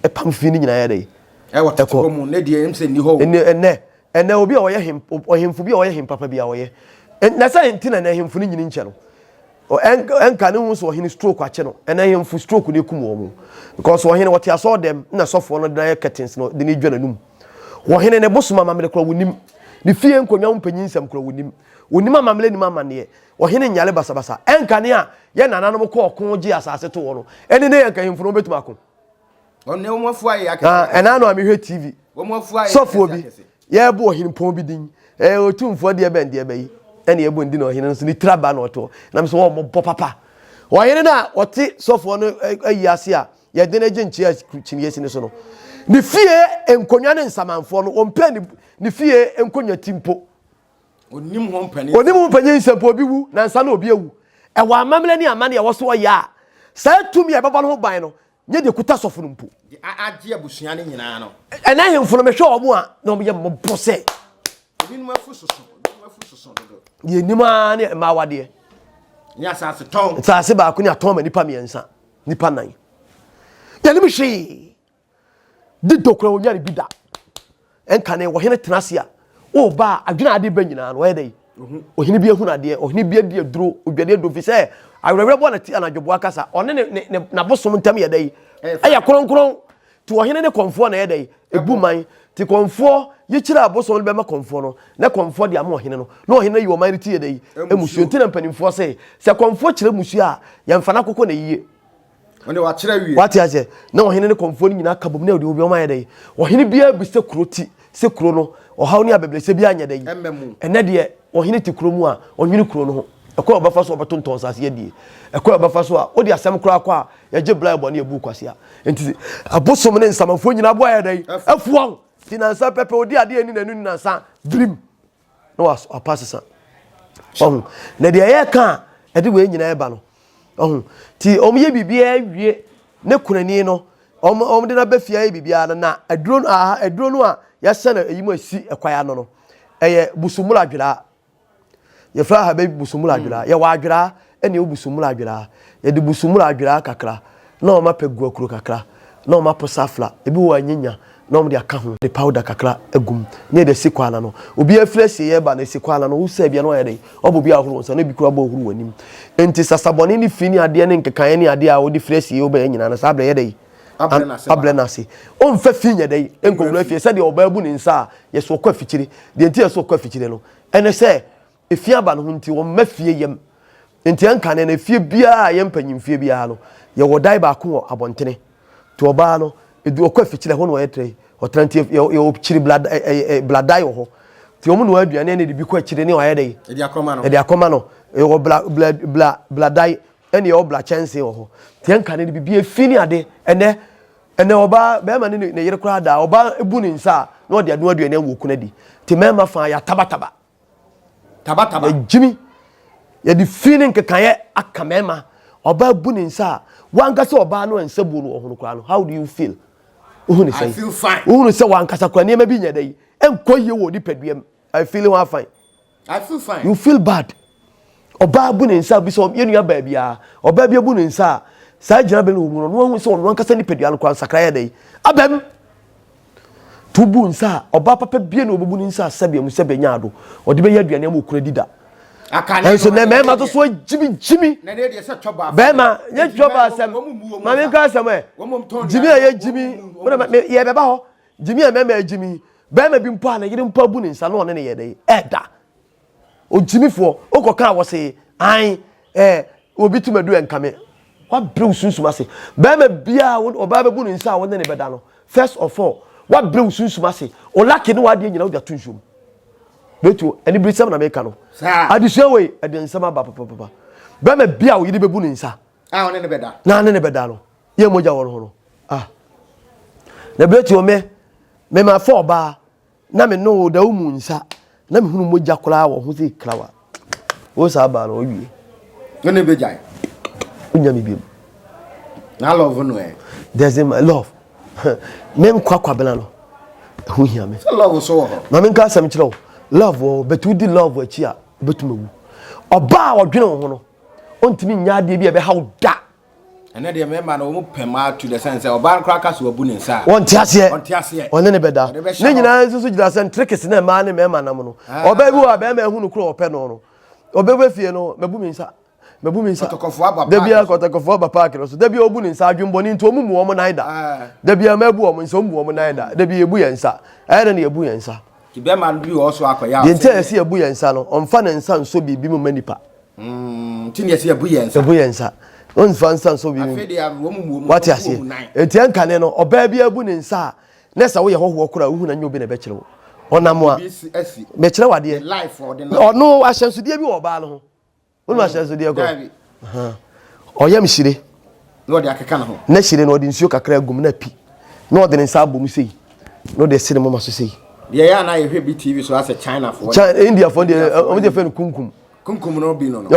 ɛpam fi no nyinaa yɛ dɛ. Ɛwɔ tete hɔ mu ne deɛ ɛm sɛ nni hɔ o. Ɛnɛ ɛnɛ obi a ɔyɛ hem ɔhemfo bi a ɔyɛ hem papa bi a ɔyɛ na sɛ nti na ɛnɛ hemfo no nyini nkyɛ no. Ɛnka ne ho sɛ ɔhene stroke akye no ɛna ahemfo stroke no ekum wɔn because ɔhene wɔte asɔɔ dɛm na sɔfoɔ no de ayɛ curtains no de ne dwa n'anum ɔhene ne bosom amammerɛ kora wɔnim ne fie nkonnwa ho mpanyin nsɛm kora wɔnim wɔnim amammerɛ nim amanneɛ ɔhene nyale basabasa ɛnka ne a yɛ nananom kɔ ɔko gye asase to hɔ no ɛne ne yɛ nka ahemfo no wɔbɛtumi ako Ɔne wɔn afu ayɛ akɛse. Ah, ɛna ano a mehwɛ TV. Sɔfoɔ bi yɛbɔ ɔhene pɔn bi din. Ɛɛ otumfoɔ deɛ bɛn deɛ bɛyi. Ɛna yɛbɔ ne din na ɔhene no nso ne tiri aba na ɔte hɔ. Na mesɛ wɔn bɔ papa. Ɔhene no a ɔte sɔfoɔ no ayi ase a yɛde no gye nkyea kyiniiɛ si ne so no. Ne fie nkonnwa ne nsamanfoɔ no wɔmpɛ ne ne fie nkonnwa ti mpo. Onim ho mpanyin. Onim ho mpanyin nsɛm po obi wu na nsa na obi awu. Ɛwɔ amammerɛ ne amanneɛ a ɛwɔ so ɔyɛ a saa tumi a ɛbɛbɔ no ho ban no Nyɛ deɛ ɛkuta sɔfo no mpo. Deɛ agye abusua no nyinaa no. Ɛnɛ ahemfo no mehwɛ wɔn a na wɔyɛ mmɔbɔ sɛ. Ebinom afu soso, ebinom afu soso dodo. Deɛ nim ara ne mmaa awadeɛ. Ne asase tɔn. Asase baako ne atɔn ma nipa mmiɛnsa, nipa nan. Yɛnim hwee. Di dɔ kura wɔnya ne bi da. Ɛnkane ɔhene tena ase a, ɔreba a, adwene a ade ba nyinaa no, ɔyɛ dɛn? Ɔhene bi ahunu adeɛ, ɔhene bi adi aduro, odwane aduro, fi sɛ awerɛwerɛ bɔ na ti anadwoboa kasa, ɔne ne ne ne n'abosom ntam yɛ dɛn? Ɛyɛ kronkron. Ti ɔhene ne kɔmfoɔ na ɛyɛ dɛn? Ebu man. Ti kɔmfoɔ yikyerɛ abosom no bɛma kɔmfoɔ no, na kɔmfoɔ de ama ɔhene no, na ɔhene no ayi ɔman no ti yɛ dɛn? Emusuo. Nti na mpanimfoɔ se, sɛ kɔmfoɔ kyerɛ musuo a, yɛmfa n'akokɔ na eyie. Ɔne wakyerɛ awie. Wate aseɛ? Na ɔhene ne kɔmfoɔ no nyinaa ka bom na ɔde obi ɔma yɛ dɛ. Ɔhene biara bisa kuro ti sɛ kuro no ɔhaw ne abɛbrɛsɛ biara nyɛ dɛ. Ɛmmɛ mu. Ɛnɛ deɛ ɔhene te kuro mu a ɔnwene kuro no ho. Ɛkwan a ɔbɛfa so a ɔbɛtontɔn nsase adie. Ɛkwan a ɔbɛfa so a wode asɛm koraa kɔ a yɛgye bribe a ne yɛbu kwasea. Nti abosom ne nsamanfoɔ nyinaa boa yɛ dɛ afua wo. Nti nansa pɛpɛ ɔdi adeɛ ani n'ani nansa birim na wapa sesa. Ɔho. Na deɛ yɛka a ɛde wei nyinaa ɛba no. Ɔho nti wɔn yɛ biribiara wie ne kunani no wɔn wɔn de no aba fie ayɛ biribiara no na aduro no aha aduro no a yɛahyɛ no eyi mu asi ɛkwan ano no ɛyɛ busumura adweraa yɛfrɛ aha bɛ busumura adweraa yɛwɔ adweraa ɛna ɛwɔ busumura adweraa yɛde busumura adweraa kakra na wɔn apɛ guakuro kakra na wɔn apo safla ebi wɔ anyinya na wɔn de aka ho de powder kakra agum ne yɛde asi kwan ano obi afiri asie yɛ ba na esi kwan ano wosɛ bia na wɔyɛ dɛ ɔbɔ bi ahoro nsa na ebi kura bɔ ahoro wɔn anim nti sasabɔne ne fi ne adeɛ ne nkekaeɛ ne adeɛ a wɔde firi asie wɔbɛyɛ nyinaa no saa abirɛ yɛ dɛ abrɛ n'ase ɔmfa fi nyɛ dɛ nkɔwura fie sɛdeɛ ɔbaa bu ne nsa a yɛsɛ ɔkɔ afikyire deɛ nti yɛsɛ ɔkɔ afikyire no ɛne sɛ Efie aba no ho nti wɔmma fie yam. Nti ɛnkane no efie biara a ɛyɛ mpanyimfie biara no, yɛwɔ dan baako wɔ abɔntene. Nti ɔbaa no, edu ɔkɔ afikyire ɛhɔ na ɔyɛ trɛ, ɔtena nti yɛwɔ kyiri bla ɛɛ bladae wɔ hɔ. Nti wɔn noa aduane ɛna de bi kɔ akyire ne ɔayɛ dɛ. Ɛde akɔma no. Ɛde akɔma no. Yɛwɔ bla bla bla bladae ɛna yɛwɔ bla kyɛnse wɔ hɔ. Nti ɛnkane no bibi efi ne ade ɛnɛ ɛnɛ ɔbaa bɛrima ne ne yere koraa da ɔbaa ebu ne nsa a na ɔde anoa aduane ama okunu adi. Nti mmarima fa yɛ atabataba. Tabataba. Yɛgyimi. Yɛde fi ne nkekaeɛ aka mmarima. Ɔbaa bu ne nsa a, wankasa ɔbaa no nsa buo no wɔ ho no koraa no, how do you feel? Wohu ne sɛn? I feel fine. Wohu sɛ wankasa koraa nneɛma bi nyɛ dɛ yi, ɛnkɔ yie wɔ nipadua mu. I feel ho fine. I feel fine. You feel bad. Ɔbaa bu ne nsa bi sɛ yɛn nua baa biara, ɔbaa bi abu ne nsa a, saa gyina bɛ no wɔ mu no, ɔno ahu sɛ ɔno ankasa nipadua no koraa nsakra yɛ dɛ yi. Abam. To bu nsa a, ɔbaa papa bie na ɔbɛbu ne nsa a sɛbea mu sɛbea nya ado. Ɔde bɛyɛ aduane ama okunu adi da. Ɛnso nɛ mmarima nso so agyimi gyimi. Bɛrima nyɛ twɛ ba asɛm. Maame nka asɛm ɛ. Gyimi a yɛ gyimi. Yɛ bɛba hɔ. Gyimi a mmarima agyimi. Bɛrima bi mpo a ne yere mpo abu ne nsa na ɔne ne yɛ dɛ ɛda. Ogyimifoɔ, wokɔ kaa wɔ se an ɛɛ obi tu madu ɛnkame. Wabrɛ wo sunsum ase. Bɛrima biara ɔbaa bɛbu ne nsa a wɔne ne bɛda no, first of all, wabrɛ wo sunsum ase. O lucky ne w'adeɛ nyina wode ato nsuom. Betuo, aniberesɛm na meka no. Adesua wei, ɛde nsɛm aba papapapa. Bɛrima biara wo yere bɛbu ne nsa. A ɔne ne bɛda. Na ne ne bɛda no, yɛ mogya wɔ ne ho no. Ah. Na betuo me, me ma fa ɔbaa. Na me ne wo da wo mu nsa na mehunu mogya koraa wɔ ho sɛ krawa. Wo saa baa no ɔwie. Wo ne bɛgyae. Wonya me biom. Na love no ɛ. There's my love. Me nkwa kwabena no. Ɛho hia me. Sɛ love so wɔ hɔ. Ma menka asɛm kyerɛ wo. Love wɔ hɔ but wodi love akyi a wobɛtumi awu. Ɔbaa a ɔdwene wo ho no ɔntumi nyɛ adeɛ bi a ɛbɛha wo da. Ɛnɛ deɛ mmarima no wɔn pɛ mmaa to the sense sɛ ɔbaa no koraa ka so wabu ne nsa a. Wɔnte aseɛ. Ɔnte aseɛ. Ɔne ne bɛda. Ɔde bɛhyɛ Ne hɔ. nyinaa nso so gyina sɛ ntrikes na mmaa ne mmarima nam no. Ah. Ɔbaa bi wɔ a barima ahu no koro a ɔpɛ no no. Ɔbɛba fie no, mabu me nsa. Mabu me nsa. Kɔtɔkɔfoɔ aba Da park biara so. kɔtɔkɔfoɔ aba park no so. Da biara ɔbu ne nsa adwembɔne nti wɔn mmu wɔn nan da. Ah. Da biara mabu wɔn nsa, wɔn mmu wɔn nan da. Da biara yɛbu yɛn nsa. Ɛyɛ dɛn na yɛbu yɛn nsa? Nti bɛrima no bi wɔ hɔ so akɔyɛ a Deɛ nti a ɔsɛ yɛsi yɛbu yɛn nsa no, ɔmfa ne nsa nsɔ biribi mu mma nipa. Mm, nti ne yɛsɛ yɛbu yɛn nsa. Yɛbu yɛn nsa. Ɔmfa nsa nsɔ biribi mu. Afei deɛ wɔn mu wɔn Wate aseɛ? Enti ɛnkane no, ɔbaa bi abu ne nsa a, na sɛ woyɛ hɔhoɔ koraa a, wohu na nyɛ obi na ɛbɛkyerɛ wo. Ɔnam a, mekyerɛ wo adeɛ. Ɔno ahyɛnsodeɛ bi wɔ ɔbaa no ho. Wonim ahyɛnsodeɛ korɔ? Ɔyam hyire. Na ɔde akeka ne ho. Na hyire no ɔde nsuo kakra agum na api. Na ɔde ne nsa abɔ mu sei. Na ɔde asi ne moma so sei. Deɛ yɛ a na yɛhwɛ bi TV so asɛ Chinafoɔ. China Indiafoɔ deɛ wɔn deɛ fɛ no kunkum. Kunkum no bi no no.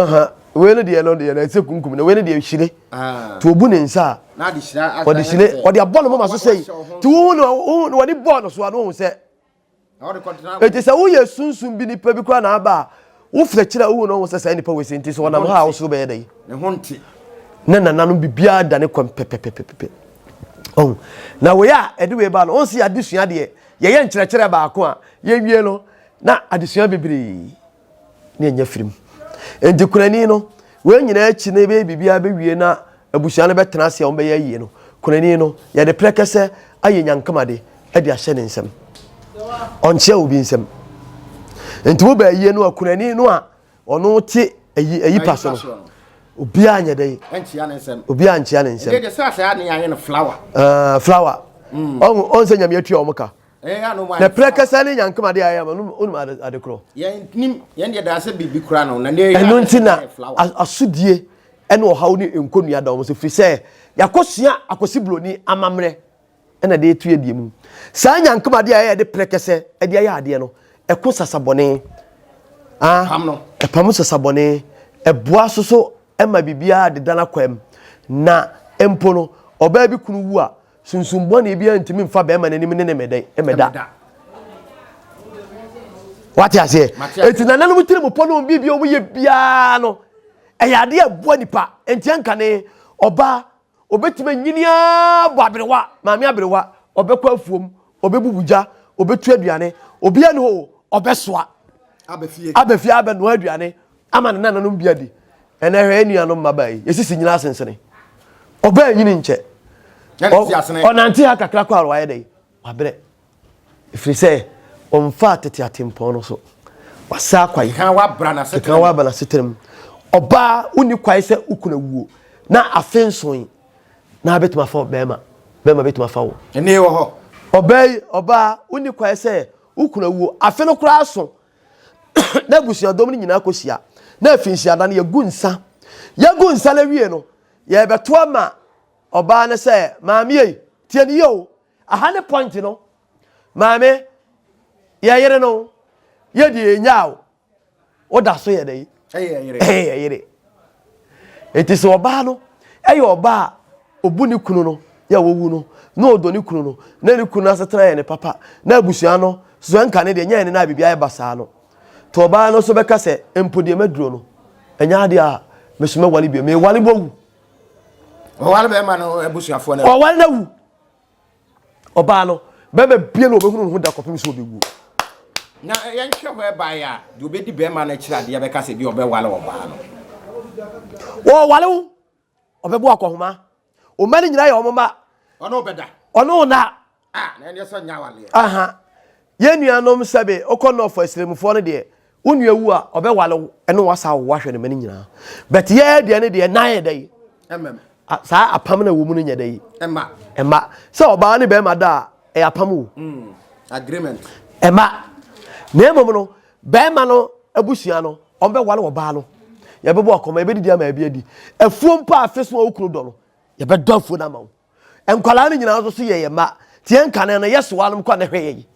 Wei no deɛ no deɛ na ɛsɛ kunkum na wei no deɛ hyire. Ah. Nti obu ne nsa a. Na ɔde hyire. Ɔde hyire ɔde abɔ ne moma so sei. Nti wohu no wohu no wɔde bɔɔ no so a na wohu sɛ. Eti sɛ woyɛ sunsum bi nipa bi koraa na aba a wofiri akyiri a wohu no wohu sɛ saa nipa wei sɛ nti sɛ ɔnam ha a wo so bɛyɛ dɛ. Ne ho nte. Ne nananom biribiara da ne kwan pɛpɛpɛpɛpɛ. Ɔhu na wei a ɛde wei ba no ɔnsi adesua deɛ yɛyɛ nkyerɛkyerɛ baako a yɛnwie no na adesua bebree. ne anya firi mu. Enti kunani no, wei nyinaa akyi na ɛbɛyɛ biribiara bɛwie na abusua no bɛtena ase a wɔbɛyɛ ayie no, kunani no, yɛde prɛkɛsɛ ayɛ nyankamade de ahyɛ ne nsam. Ɔnkyea obi nsam. Enti woba ayie no a, kunani no a ɔno te ayi ayi pa so no, obiara nyɛ dɛ. Obiara nkyea ne nsam. Ɛdeɛ sɛ asɛ ade ayɛ no flower. Uh, flower. Mm. Ɔn sɛ nyame atua wɔn ka. Na prɛkɛsɛ ne nyankoma de ayɛ ama no wonim ade ade korɔ. Ɛno nti na asodie ɛne ɔhaw ne nkonnua da wɔn so firi sɛ yɛakɔsua akwasi buroni amammerɛ ɛna de etu yɛ deɛ mu. Saa nyankoma de ayɛ de prɛkɛsɛ ɛde ayɛ adeɛ no ɛko sasabɔne. Ah, ɛpam sasabɔne ɛboa soso. ma biribiara deda n'akwan mu. Na mpo no, ɔbaa bi kunu wu a, sunsum bɔne biara ntumi mfa bɛrima no anim ne ne mmɛdɛn mmɛda. Wate aseɛ? Enti nananom tirim pɔ ne wɔn biribi a wɔyɛ biara no, ɛyɛ adeɛ a ɛboa nipa. Enti ɛnkane ɔbaa Ɔbɛtumi anyini ara abɔ aberewa, maame aberewa, ɔbɛkɔ afuom, ɔbɛbubu gya, ɔbɛtu aduane, obiara ni hɔ o, ɔbɛsoa aba fie aba fie abɛnoa aduane ama ne nananom bi adi. Ɛnɛ hwɛ yɛn nuanom mmabaa yi, yɛsisi nyinaa sensene. Ɔbaa nyini nkyɛ. Ɔnante ha kakra kɔ a wayɛ dɛ, wabrɛ. Ɛfiri sɛ ɔmfaa tete atempɔn no so. Wasa akwae. Keka wabra n'asetena Keka wabra n'asetena mu. Ɔbaa, wonni kwae sɛ wo kunu awuo na afe nson na abɛtumi afa bɛrima. Bɛrima bɛtumi afa wo. Ɛnne wɔ hɔ. Ɔbaa yi, ɔbaa, wonni kwae sɛ wo kunu awuo. Afe no koraa so na abusuadɔm no nyinaa kɔhyia. Na afinhyiada no yɛgu nsa. Yɛgu nsa no awie no, yɛrebɛto ama ɔbaa no sɛ, maame ei, tie no yie o. Aha ne point no. Maame, yɛ yere no, yɛ deɛ yɛnyaa o. Woda so yɛ dɛ? Ɛyɛ yere. Nti sɛ ɔbaa no ɛyɛ ɔbaa a obu ne kunu no yɛ wɔwu no na ɔdɔ ne kunu no na ne kunu no asetena yɛ ne papa na abusua no so ɛnka ne deɛ nyɛ ne na biribi ayɛ basaa no nti ɔbaa no nso bɛka sɛ mpo deɛ maduro no ɛnyɛ adeɛ a meso mɛwale bio mewale bɔwu ɔwale bɛrima no abusuafoɔ no ɔwale no awu Ɔbaa no, bɛrima bia na ɔbɛhunu ne ho da kɔpem sɛ ɔbɛwuo. Na yɛnhwɛ hɔ ɛbaeɛ a, deɛ ɔbɛdi bɛrima no akyiri adeɛ bɛka sɛ bi ɔbɛwale ɔbaa no. Wɔwale wo, ɔbɛbɔ akɔhoma. Wo mma no nyinaa yɛ wɔn mma. Ɔne wo bɛda. Ɔne wo na. Ah, na ɛneɛ sɛ nyɛ awaleɛ. Aha. Yɛn nuanom sɛbe, wokɔ nɔɔfo asiramufoɔ no deɛ, wo nua wu a, ɔbɛwale wo, ɛne wasa wo wahwɛ ne mma no nyinaa. But yɛn deɛ no deɛ, nan yɛ dɛ yi. Ɛmam. Saa apam no a ɛwɔ mu no nyɛ dɛ yi. Ɛma. Ɛma. Sɛ ɔbaa ne bɛrima da a, ɛyɛ apam o. Mm, agreement. Ɛma. Na mmom no, bɛrima no abusua no, wɔbɛwale ɔbaa no. Yɛbɛbɔ akɔma, yɛbɛdidi ama ebi adi. Afuo mpo a afe so a wo kunu dɔ no, yɛbɛdɔ afuo no ama wo. Nkwadaa no nyinaa nso so yɛ yɛn mma. Nti yɛn kane no, yɛ soa nom kɔ na hwɛ yɛ yi.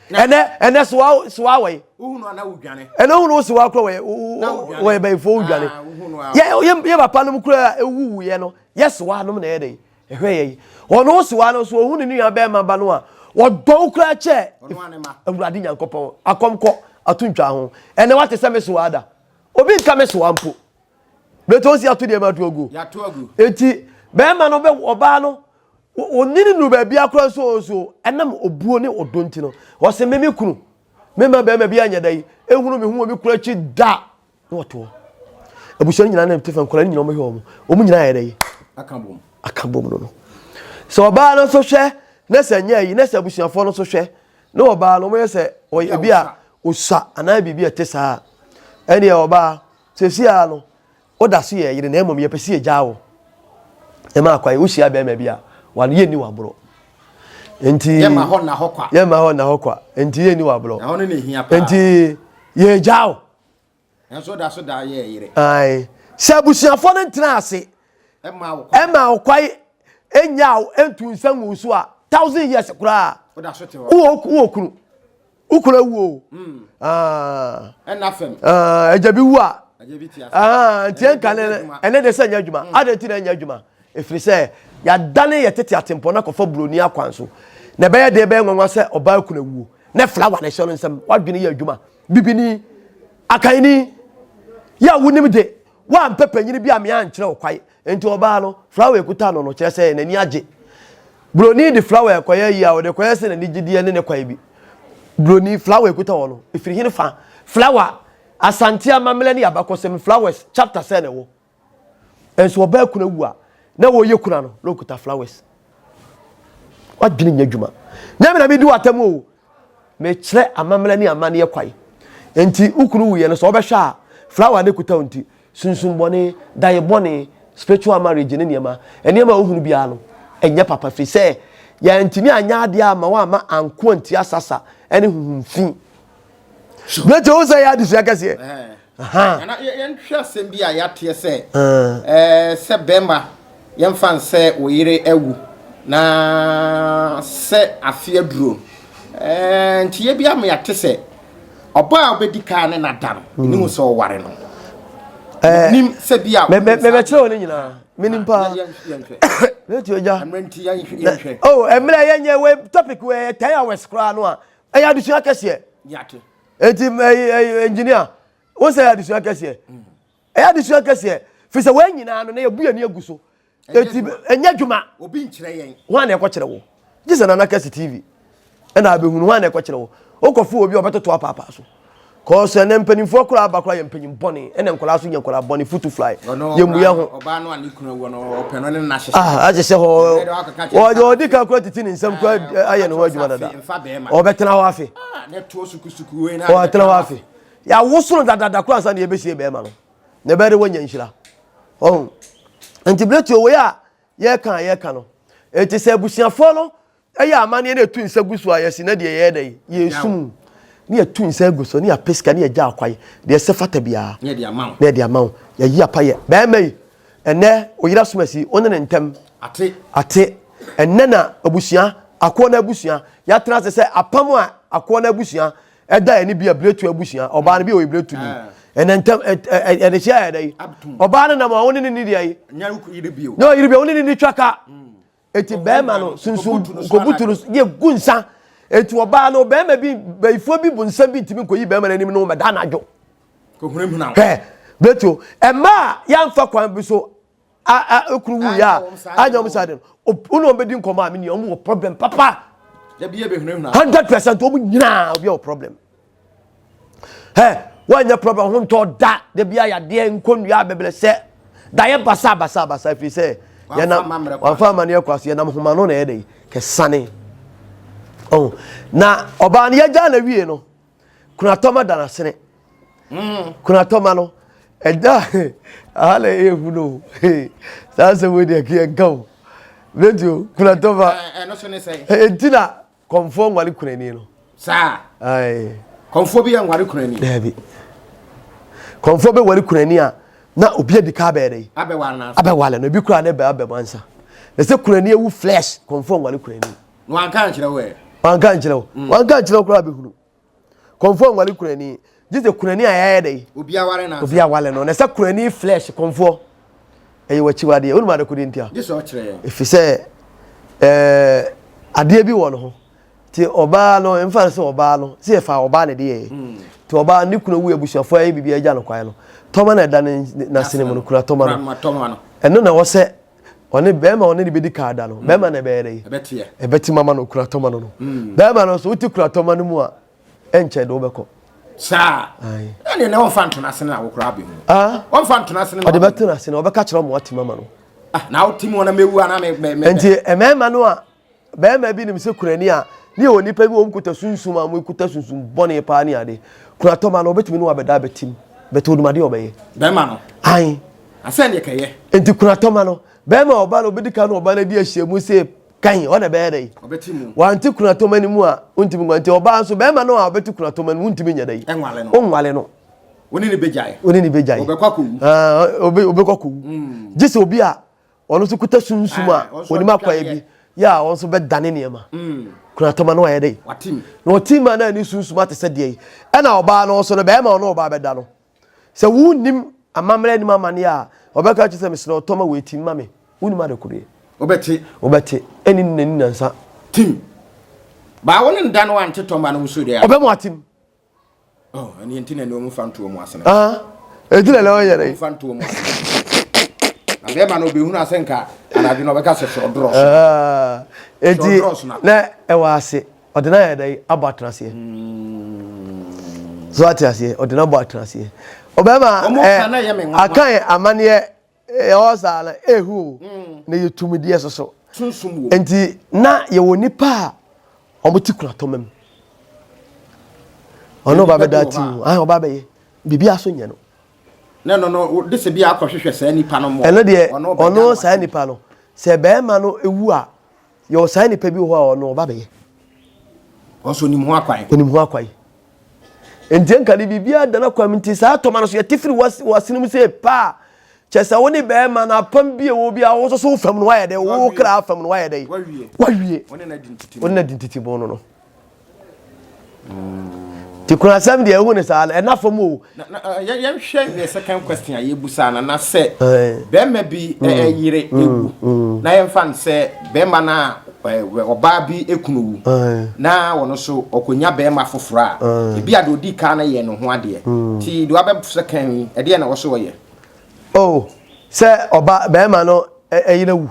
Ɛnɛ, ɛnɛ soa, soa wɔ yi. Ɛnɛ wohunu wo soa kora wɔyɛ, wɔyɛ bɛyifoɔ wodwane. Yɛ, yɛ, yɛ papa nom kora ewuwu yɛ no, yɛ soa nom na yɛ dɛ ɛhwɛ yɛ yi. Ɔno wo soa no so ohun ne nua bɛrima ba no a, wɔdɔ wo kora kyɛ. Awurade Nyankopɔn, akɔmkɔ, ato ntwa ho. Ɛnɛ wate sɛ me soa da. Obi nka me soa mpo. Bɛtɔ nsi ato deɛ ma ato agu. Eti bɛrima no bɛ ɔbaa no onyini nu baabi akora nso nso ɛnam obuo ne ɔdɔ nti no ɔsɛ me me kunu me ma bɛrima bi anyɛ da yi ehunu me ho wɔ me kunu akyi da na ɔtoɔ abusua no nyinaa na te fɛ nkɔla no nyinaa wɔn hwɛ wɔn wɔn nyinaa yɛ dɛ yi aka bom no no sɛ ɔbaa no nso hwɛ na sɛ nyɛ yi na sɛ abusuafoɔ no nso hwɛ na ɔbaa no wɔn yɛ sɛ ɔyɛ ebi a osa anaa biribi a ɛte saa ɛnneɛ ɔbaa Seesei ara no, woda so yɛ yere na mmom yɛpɛ sɛ yɛgyaa wo. Ɛma akwan, wohyia bɛrima bi a, wano yɛnni w'aborɔ. Nti yɛmma hɔ nna hɔ kwa. Yɛmma hɔ nna hɔ kwa. Nti yɛnni w'aborɔ. Ɛhɔ no na ehia paa. Nti yɛgyaa wo. Nanso woda so da yɛ yere. Ae. Sɛ abusuafoɔ no ntena ase ɛma wo kwae ɛnyaa wo ɛntu nsa ngu so a thousand years koraa wowɔ kunu. Wo kunu awu o. Mm. Ah. Ɛna fam. Ah, agya bi wu a. Agya bi ti ase. Ah, nti ɛnka ne ɛne de sɛ nyɛ adwuma. Mm. Adɛn nti na ɛnyɛ adwuma? Ɛfiri sɛ yɛadane yɛ tete atempɔn no akɔfa buroni akwan so. Na ɛbɛyɛ deɛ ɛbɛyɛ nwanwa sɛ ɔbaa kunu awuo. Na flawa na ɛhyɛ no nsam. Wadwene yɛ adwuma. Bibini, akanni, yɛ a wonim de, woampɛ panyini bi a mea ankyerɛ wo kwae. Nti ɔbaa no, flawa ekuta no no kyerɛ sɛ n'ani agye. Broni de flower kɔyɛ ayi a ɔde kɔyɛ sɛ n'ani gyedeɛ ne ne kwae bi. Broni flower ekuta wɔ no efiri hene fa? Flower Asante amammerɛ ne abakɔsɛm flowers chapter sɛn na ɛwɔ? Nso ɔbaa kuna wu a na wɔyɛ kuna no na okuta flowers. Wadwene nyɛ adwuma. Nyame na medi w'atam o. Mekyerɛ amammerɛ ne amanneɛ kwae. Enti wo kunu wuiɛ no sɛ wobɛhwɛ a flower no kuta wo nti sunsum bɔne, daeɛ bɔne, spiritual marriage ne nneɛma nneɛma a wohunu biara no ɛnyɛ papa firi sɛ yɛantumi anyɛ adeɛ ama woamma anko antia sasa ne honhom fi. Berɛ wo sɛ yɛ adesua kɛseɛ. Nana, yɛnhwɛ asɛm bi a yɛateɛ sɛ, sɛ bɛrima yɛmfa nsɛ wo yere awu na sɛ afe aduro nti yɛ bi ama yɛate sɛ ɔbaa a wobɛdi kaa ne nada no ɛni ho sɛ ɔware no. Nim sɛ bi a. Mɛbɛkyerɛ wo ne nyinaa. Menim paa. Mɛtu agya. Mmerɛ nti yɛnhwɛ. Oh, mmerɛ yɛnyɛ wei topic wei ɛyɛ 10 hours koraa no a ɛyɛ adesua kɛseɛ. Yate. Eti ɛyi ɛyi engineer, wo sɛ ɛyɛ adesua kɛseɛ. Ɛyɛ adesua kɛseɛ. Fi sɛ wɔn nyinaa no na yɛbu yɛn ani agu so. Eti ɛnyɛ adwuma. Obi nkyerɛ yɛn. Hwan na ɛkɔkyerɛ wo? Gye sɛ Nana Kɛse TV ɛna abɛhunu hwan na ɛkɔkyerɛ wo. Wokɔfo obi a ɔbɛtoto apaapaa so. Kɔɔso ɛnɛ mpanimfoɔ koraa aba koraa yɛ mpanyin bɔne ɛna nkwadaa so yɛ nkwadaa bɔne futu fly. Yɛmmu yɛn ho. Ɔbaa no a ne kunu awu no ɔpɛ no ne nna hyehyɛ. Ah ahyehyɛ hɔ. Ɔde ɔdi kan koraa titi ne nsam koraa ayɛ ne ho adwuma dada. Ɔbɛtena hɔ afe. Ɔbɛtena hɔ afe. Yɛawoso no dadada koraa ansa na yɛbɛsie bɛrima no. Na ɛbɛyɛ dɛ woanya nhyira. Ɔho. Nti berɛ tuo wei a yɛka a yɛka no, enti sɛ abusuafoɔ no ɛyɛ amanneɛ na ɛtu nsa gu so a yɛsi na deɛ yɛyɛ dɛ yɛsum ne yɛtu nsa gu so ne yɛapɛ sika ne yɛgya akwae deɛ ɛsɛ fata biara ne yɛde ama wo yɛyi apa yɛ bɛrima yi ɛnɛ oyera somasi wo ne ne ntɛm ate ate ɛnɛ na abusua akoɔ no abusua yɛatena ase sɛ apam a akoɔ no abusua ɛda ɛne bi a biretu abusua ɔbaa no bi a ɔyɛ biretu ni ɛnɛ ntɛm ɛde hyɛ ayɛ dɛ yi ɔbaa no nam a wo ne ne ni deɛ yi nyɛ ɔyere bio nyɛ ɔyere bio wo ne ne ni twa ka eti bɛrima no sunsun nkobutu no yɛ gu nsa eti ɔbaa no bɛrima bi bɛyifoɔ bi bu nsa bi ntumi nkoyi bɛrima no anim no mɛda anadwo hwɛ biretu ɛmaa yɛnfa kwan bi so a a ekunu wu yɛ a anyɛ wɔn saa de no wɔn na wɔn bɛdi nkɔmɔ a mi ni wɔn wɔ problem papa 100% wɔn nyinaa obi wɔ problem hɛ wɔnyɛ problem ho ntɔ da de bi ayadeɛ nkonnua abɛbrɛsɛ daeɛ basa basa basa efiri sɛ yɛnam wɔnfa amaneɛ kɔ aso yɛnam homa no na ɛyɛ dɛ kɛsane ɔn na ɔbaa no yɛgya na wie no. Kunatɔma da n'asene. Mm. Kunatɔma no, ɛda aha na ɛyɛ hu no. Saa asɛm wei deɛ kiyɛ nka o. Bɛnti o, kunatɔma. Ɛno so ne sɛ. Ɛnti na kɔmfoɔ nware kunani no. Saa. Ayi. Kɔmfoɔ bi yɛ nware kunani. Daabi. Kɔmfoɔ bɛ ware kunani a na obi adi ka abɛyɛ dɛ. Abɛwale no. Abɛwale no ebi kura ne bɛ abɛ mu ansa. Na sɛ kunani ewu flesh kɔmfoɔ nware kunani. Na wanka ankyerɛ wo ɛ. Wanka ankyerɛ wo. Mm. Wanka ankyerɛ wo koraa bɛhunu. Kɔmfoɔ nwale kunani. Gye sɛ kunani a yɛayɛ dɛ. Obi aware no. Obi awale no. Na sɛ kunani flesh kɔmfoɔ ɛyɛ w'akyiwadeɛ. Wonim ade kodeɛ ntia? Gye sɛ ɔkyerɛ yɛn. Ɛfiri sɛ ɛɛ adeɛ bi wɔ ne ho. Nti ɔbaa no mfa no sɛ ɔbaa no sɛ yɛfa ɔbaa na ɛde yɛyɛ. Mm. Nti ɔbaa ne kunu wu abusuafoɔ ayɛ biribi agya no kwan no. Tɔma na ɛda n'asene mu no kura tɔma no. Ɛno na ɛwɔ sɛ ɔne bɛrima ɔne ne bɛdi kaa da no mm. bɛrima na ɛbɛyɛ dɛ ɛbɛteɛ ɛbɛte mama no kura tɔma no no mm. bɛrima no nso wote kura tɔma no mu a ɛnkyɛ de wobɛkɔ saa ɛne na ɔmfa ntona ase na wokora abɛhu ah? ɔmfa ntona ase ɔde bɛto no ase na ɔbɛka kyerɛ ɔmo ate mama no ah, na wote mu ɔna mɛwu ana nti mmarima no a Barima bi nim sɛ kunani a ne yɛ onipa bi wɔn kuta sunsum a wɔn kuta sunsum bɔne paa ne ade. Kunatɔma no obetumi ne wabɛda abɛtim bɛtɛ onim adeɛ ɔbɛyɛ. Bɛrima no. Ayi. Asɛn deɛ kɛyɛ. Nti kunatɔma no bɛrima ɔba no obedi kan no ɔba no adi ahyia mu se kan ɔna bɛyɛ dɛ. Ɔbɛti mu. Wante kunatɔma no mu a ontumi nwa nti ɔbaa nso bɛrima no a ɔbɛti kunatɔma no mu ntumi nyɛ dɛ. Ɛnwale no. Ɔnwale no. Wone ne bɛgyae. Wone ne bɛgyae. Ɔbɛkɔ akɔwu. Ɔbɛkɔ akɔwu. Gye sɛ obi a ɔno nso kuta sunsum a onim akwan bi yɛ a ɔno nso bɛdane nneɛma mm. kunatɔma no ayɛ dɛ na ɔtim ma na ani sunsum ate sɛ deɛ yi ɛna ɔbaa no nso no bɛrima ɔno ɔbaa bɛda no sɛ wonnim amammerɛ anim amanneɛ a ɔbɛka kyerɛ sɛ mesrɛ ɔtɔma wɔ ɛtim ma me wonim ade kodeɛ wobɛte wobɛte ɛne nani nansa tim baa wo ne nda no ante tɔma no nso deɛ ɔbɛmo atim Oh, ɛne nti na ɛne ɔmo fa ntoɔ mu asene. Ah, ɛnti na ɛne ɔyɛ dɛ. Ɔmo fa ntoɔ mu asene. Na bɛrima no obehunu ase nka anadwo na ɔbɛka sɛ sɛ ɔdorɔ so. Ah, eti na ɛwɔ ase ɔde na yɛ dɛ abɔ atena aseɛ. Hmm. So ate aseɛ ɔde na abɔ atena aseɛ. Ɔbɛrima ɛ akan amaneɛ ɛwɔ saa na ehu o mm. na yɛ tumideɛ soso. Nti na yɛwɔ nipa a wɔn ti kura tɔma mu. Ɔno ɔba bɛda ti mu ayi ɔba bɛyɛ biribi aso nyɛ no. Ne no no de sɛ bi akɔhwehwɛ saa nipa no mɔ. Ɛno deɛ ɔno saa nipa no sɛ bɛrima no ewu a Yɛwɔ saa nipa bi wɔ hɔ a ɔno ɔba bɛyɛ. Ɔnso onim ho akwan. Onim ho akwan. Nti nka de biribiara da n'akwan mu nti saa tɔma no so yɛte firi w'asene mu sɛ paa kyɛ sɛ wo ne bɛrima no apam bi ɛwɔ bi a wo nso so wo fam no wayɛ dɛ wo kra fam no wayɛ dɛ wawie wawie wo ne na di ntete bon no no. Nti kunasɛm deɛ ehu ne saa no ɛna fam o. Na na yɛnhwɛ the second question a yɛbusa no na sɛ bɛrima bi yere ewu na yɛmfa no sɛ bɛrima no a ɔbaa bi ekunu wu na ɔno so ɔkɔnya bɛrima foforɔ a ebi a deɛ ɔdi kan no yɛ ne ho adeɛ nti deɛ wabɛ second yi ɛdeɛ na ɔso ɔyɛ. Oh sɛ ɔba bɛrima no ɛyere wu.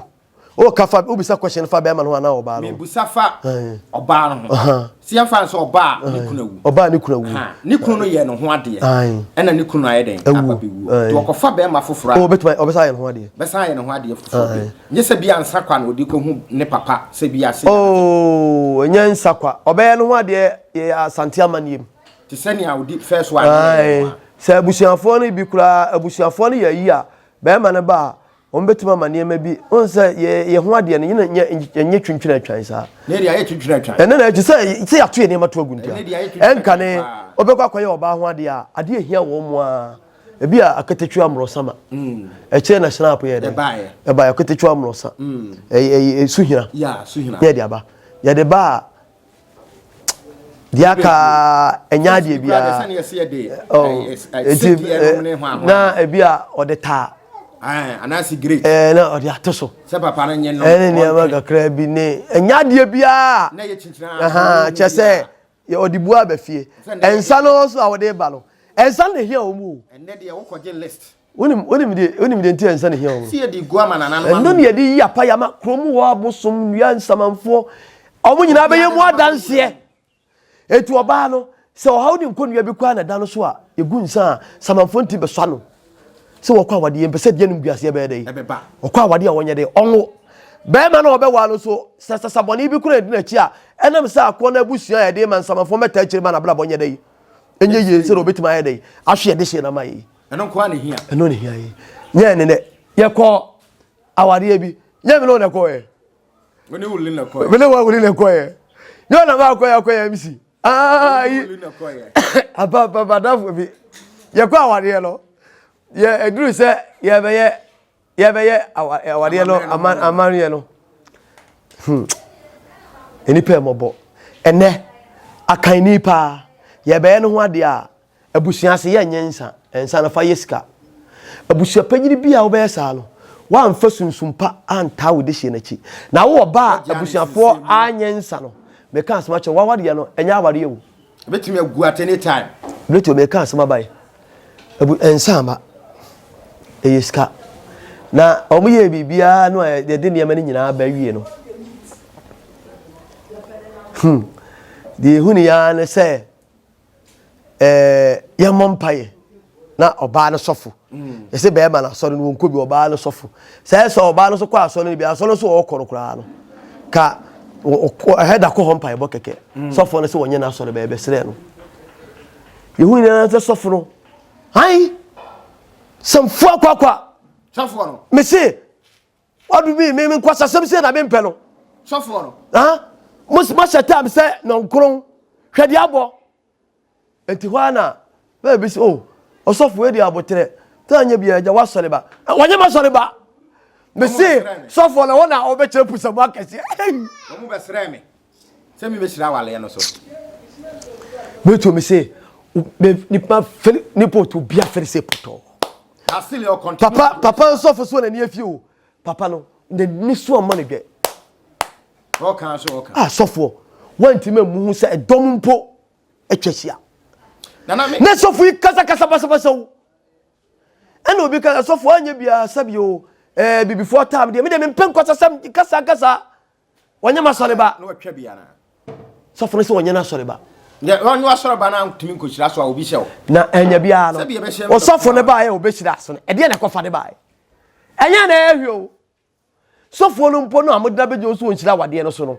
O ka fa wobisa question fa bɛrima no ho anaa ɔbaa no ho? Mebisa fa ɔbaa no ho. Si yɛmfa no sɛ ɔbaa ne kunu awu. Ɔbaa ne kunu awu. Ne kunu no yɛ ne ho adeɛ. Ɛna ne kunu ayɛ dɛn? Aba bɛwu. Nti ɔkɔfa bɛrima foforɔ a. Oh, obetumi ɔbɛsan ayɛ ne ho adeɛ. Bɛsan ayɛ ne ho adeɛ foforɔ bi. Nyɛ sɛ bi ansa kwa na ɔde kɔhu ne papa sɛ bi ase. Oh, ɛnyɛ nsa kwa. Ɔbɛyɛ ne ho adeɛ yɛ Asante amanneɛ mu. Te sɛ nea ɔdi first one no yɛ no a. Sɛ abusuafoɔ no bi koraa abusuafoɔ no yɛ ayi a bɛrima no ba a Wɔbɛtumi ama nneɛma bi, wohu sɛ yɛ yɛ ho adeɛ no yɛn nyɛ yɛnyɛ twintwini atwan saa. Ne deɛ ayɛ twintwini atwan. Ɛnɛ na ɛkyi sɛ sɛ yɛato yɛ nneɛma to agu ntia. Ɛnɛ deɛ ayɛ twintwini Ɛnka ne wobɛkɔ akɔyɛ ɔbaa ho adeɛ a adeɛ ehia wɔn mu ara ebi a aketekyua mmorɔsa ma. Ɛkyerɛ na snap yɛ dɛ. Ɛbaeɛ. Ɛbaeɛ aketekyua mmorɔsa. Ɛyɛ ɛyɛ suhina. Yeah, suhina. Ne yɛde aba. Yɛde ba a deɛ aka ɛnyɛ adeɛ biara nti na ebi a ɔde taa ɛɛ na ɔde ato so ɛne nneɛma kakra bi ne ɛnyɛ adeɛ biara kyɛ sɛ ɔde bu aba fie nsa no nso a wɔde ba no nsa na ehia wɔn o. Wonim wonim deɛ wonim deɛ nti a nsa na ehia wɔn. Si yɛde gu ama nananom ano. Ɛno na yɛde yi apaeɛ ama kurom hɔ abosom nnua nsamanfoɔ. Wɔn nyinaa bɛyɛ mu adanseɛ. Eti ɔbaa no sɛ ɔhaw ne nkonnua bi koraa na ɛda no so a yɛgu nsa a samanfoɔ nti bɛsɔ ano. Sɛ wɔkɔ awadeɛ yɛmpɛ sɛ deɛ nom guaseɛ bɛyɛ dɛ. Ɛbɛba. Ɔkɔ awadeɛ a wɔnyɛ dɛ ɔnwo. Bɛrima no a ɔbɛwaa no so sɛ sasabɔne bi koraa di n'akyi a ɛnam sɛ akoa no abusua a yɛde ma nsamanfoɔ mɛtaa akyire ma n'abrabɔ nyɛ dɛ ɛnyɛ yie sɛdeɛ ɔbɛtumi ayɛ dɛ ahwe yɛde hyɛ no ama yɛ. Ɛno nko ara na ehia. Ɛno na ehia yi. Nyɛ ne nɛ. Yɛkɔ awadeɛ bi. Nyɛ me ne wo na ɛkɔɛ. Me ne wuli na ɛkɔɛ. Me ne wo wuli na ɛkɔɛ. Nyɛ ɔna ma akɔyɛ akɔyɛ MC. Ayi. Apa apa badafo bi. Yɛkɔ awadeɛ no. Yɛ eduru sɛ yɛbɛyɛ Yɛbɛyɛ awadeɛ no amanneɛ no. Hmm. Nnipa mmɔbɔ. Ɛnɛ, akanni paa, yɛbɛyɛ no ho adeɛ a, abusua ase yɛnyɛ nsa, nsa no fa yɛ sika. Abusua panyin bi a wobɛyɛ saa no, woamfa sunsum pa antaa wo dehyeɛ no akyi. Na wowɔ ba a abusuafoɔ anyɛ nsa no, meka asɛm akyerɛ wo, w'awadeɛ no, ɛnyɛ awadeɛ o. Ebetumi agu at any time. Ebetumi meka asɛm aba yi. Ebu nsa ama. Ɛyɛ sika. Na wɔn yɛ biribiara no a yɛde nneɛma no nyinaa ba wie no. Hmm. Deɛ ehu ne ya ne sɛ ɛɛ yɛmmɔ mpaeɛ na ɔbaa no sɔfo. Yɛsɛ bɛrima no asɔre no wɔnkɔ bi ɔbaa no sɔfo. Sɛ ɛsɛ ɔbaa no so kɔ asɔre no bi asɔre no so ɔkɔ no koraa no ka ɛhɛ da kɔ hɔ mpaebɔ kɛkɛ. Sɔfo no sɛ wɔnyɛ n'asɔre bɛyɛ bɛsrɛ no. Yehu nyinaa sɛ sɔfo no ayi sɛmfo akwakwa. Sɔfo no. Mese wadu mi mi nkwasasɛm sɛ na mempɛ no. Sɔfo no. Ah, mo mahyɛ tam sɛ nɔnkron hwɛ deɛ abɔ. Enti hɔ ara na bɛɛ bi sɛ, oh, ɔsɔfo wei deɛ aboterɛ, sɛ anyɛ biara agya w'asɔre ba. Wɔnyɛ m'asɔre ba. Mese sɔfoɔ no, hɔ na ɔbɛkyerɛ pusamu akɛseɛ. Wɔn bɛsrɛ me sɛ mebɛhyira awaleɛ no so. Metu me se, nipa fere nipa otu bia fere se pɔtɔɔ. Papa papa nsɔfo so n'ani afi o. Papa no n'ani so ama no dwɛ. Ɔka so ɔka. Ah sɔfoɔ, wantumi ammu ho sɛ ɛdɔm mpo atwa ahyia. Na sɔfo yi kasakasa basabasa o. Ɛna obi ka sɔfo anyɛ biara sɛbi o. Ɛɛ bibifoɔ taa me deɛ me deɛ mempɛ nkwasasɛm kasa kasa. Wɔnyɛ m'asɔre ba. Sɔfo no sɛ wɔnyɛ n'asɔre ba. Wɔnyɛ asɔre ba na ntumi nkɔhyira so a obi hyɛ o. Na ɛnyɛ biara no. Ɔsɔfo no baeɛ a ɔbɛhyira so no ɛdeɛ na ɛkɔfa de baeɛ. Ɛnyɛ na ɛyɛ hwɛ o. Sɔfoɔ no mpo no a mode no abɛgyina hɔ sɛ ɔnhyira awadeɛ no so no,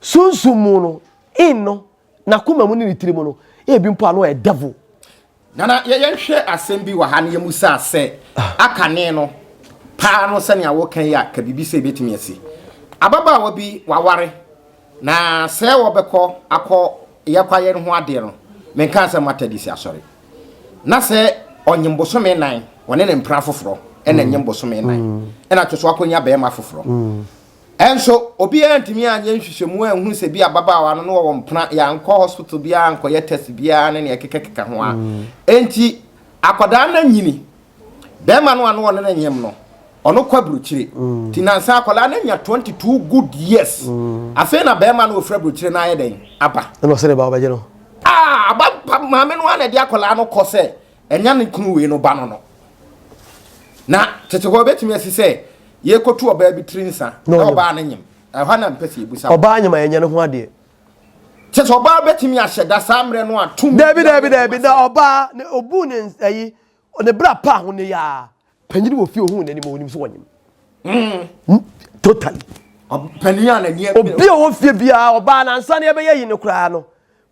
sunsum mu no, in no, n'akoma mu ne ne tiri mu no, ebi mpo a na ɔyɛ devil. Nana, yɛnhwɛ asɛm bi wɔ ha na yɛmusa sɛ, akane no paa no sɛnea woka yi a, ka biribi sɛ ebetumi asi. Ababaawa bi waware, na sɛ wɔbɛkɔ akɔ yɛkɔ ayɛ no ho adeɛ no, menkaa sɛ Methodist asɔre. Na sɛ ɔnyem bosome nan, ɔne ne mpena foforɔ ɛna nyem bosome nan, ɛna to so akɔnya bɛrima foforɔ. Ɛnso obiara antumi anyɛ nhwehwɛmu anhunu sɛ bi ababaawa no na ɔwɔ mpena, yɛankɔ hospital biara ankɔyɛ test biara ne nea ɛkekakeka ho a. Enti akwadaa no anyini, bɛrima no a na ɔne no nyem no, ɔno kɔ aburokyire. Nti nansa akwadaa no anya 22 good years. Afei na bɛrima no a ɔfiri aburokyire no ayɛ dɛn? Aba. Ɛna ɔsɛ ne ba ɔbɛgye no. Ah, aba maame no a na ɛde akwadaa no kɔ sɛ ɛnya ne kunu wei no ba no no. Na tete hɔ ebetumi asi sɛ yɛrekɔtu ɔbaa bi tiri nsa na ɔbaa no nyem. Ɛhɔ na mpɛ sɛ yɛbusa. Ɔbaa nyem a yɛnyɛ ne ho adeɛ. Kyɛ sɛ ɔbaa bɛtumi ahyɛ da saa mmerɛ no atom. Dabi dabi dabi na ɔbaa ne obu ne ayi ne bra pa ho ne yaa panyin wɔ fie ohun n'anim onim so wɔnyem. Mm. Totally. Panyin a n'ani obi a ɔwɔ fie biara ɔbaa nansa ne ɛbɛyɛ yi no koraa no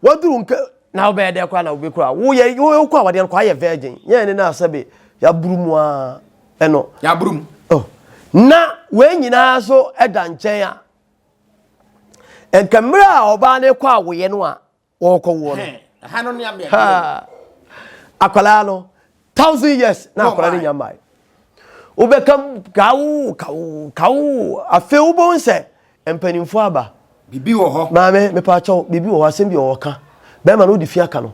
Waduru nka na wobɛyɛ dɛ koraa na wobi koraa woyɛ wokɔ awadeɛ no kɔ ayɛ virgin yɛn ne na sɛbe yɛaburu mu a ɛno yɛaburu mu oh. Na wei nyinaa so ɛda nkyɛn a nka mmerɛ a ɔbaa no kɔ awoyɛ no a wɔkɔ woɔ no akwadaa no 1000 years na akwadaa no nya mmae Wobɛka kaw kaw kaw. Afei wobɛhu sɛ mpanimfoɔ aba. Biribi wɔ hɔ. Maame, mepaakyɛw, biribi wɔ hɔ, asɛm bi wɔ hɔ ka. Bɛrima no wode fi aka no.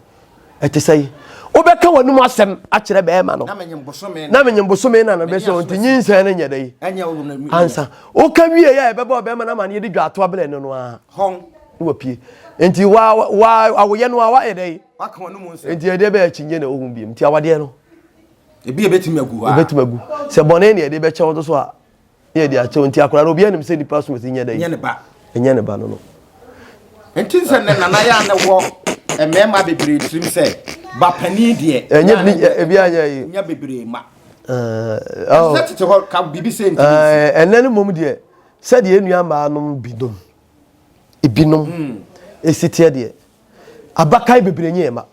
Ɛte sɛ yi. Wobɛka w'anum asɛm akyerɛ bɛrima no. Na menyem bosome na. Na menyem bosome na no bɛsɛ nti nyinsɛn no nyɛ dɛ yi. Ansa. Woka wie yɛ a ɛbɛbɔ bɛrima no amaneɛ de dwa ato abrɛ no no ara. Hɔn. Ne wapue. Nti wa wa awoyɛ no a wayɛ dɛ yi. Waka w'anum nsɛm. Nti ɛdeɛ bɛyɛ akyinnye na ɛwɔ ho biom. Nti awadeɛ no. Ebi ebetumi agu hɔ a. Ebetumi agu. Sɛ bɔne na yɛde bɛkyɛ wo so a, na yɛde akyɛ wo. Nti akwadaa no obiara nim sɛ nipa som si nyɛ dɛ. Nyɛ ne ba. Nyɛ ne ba no no. Nti sɛ ne nana yɛ a na wɔ mmarima bebree tirim sɛ ba panin deɛ. Ɛnyɛ bi ebi anyɛ yi. Nyɛ bebree ma. Ɛɛ sɛ tete hɔ ka biribi sɛ ntumi. Ɛnɛ no mmom deɛ sɛdeɛ enua mmaa nom binom ebinom esi teɛ deɛ abakan bebree nyɛ mma.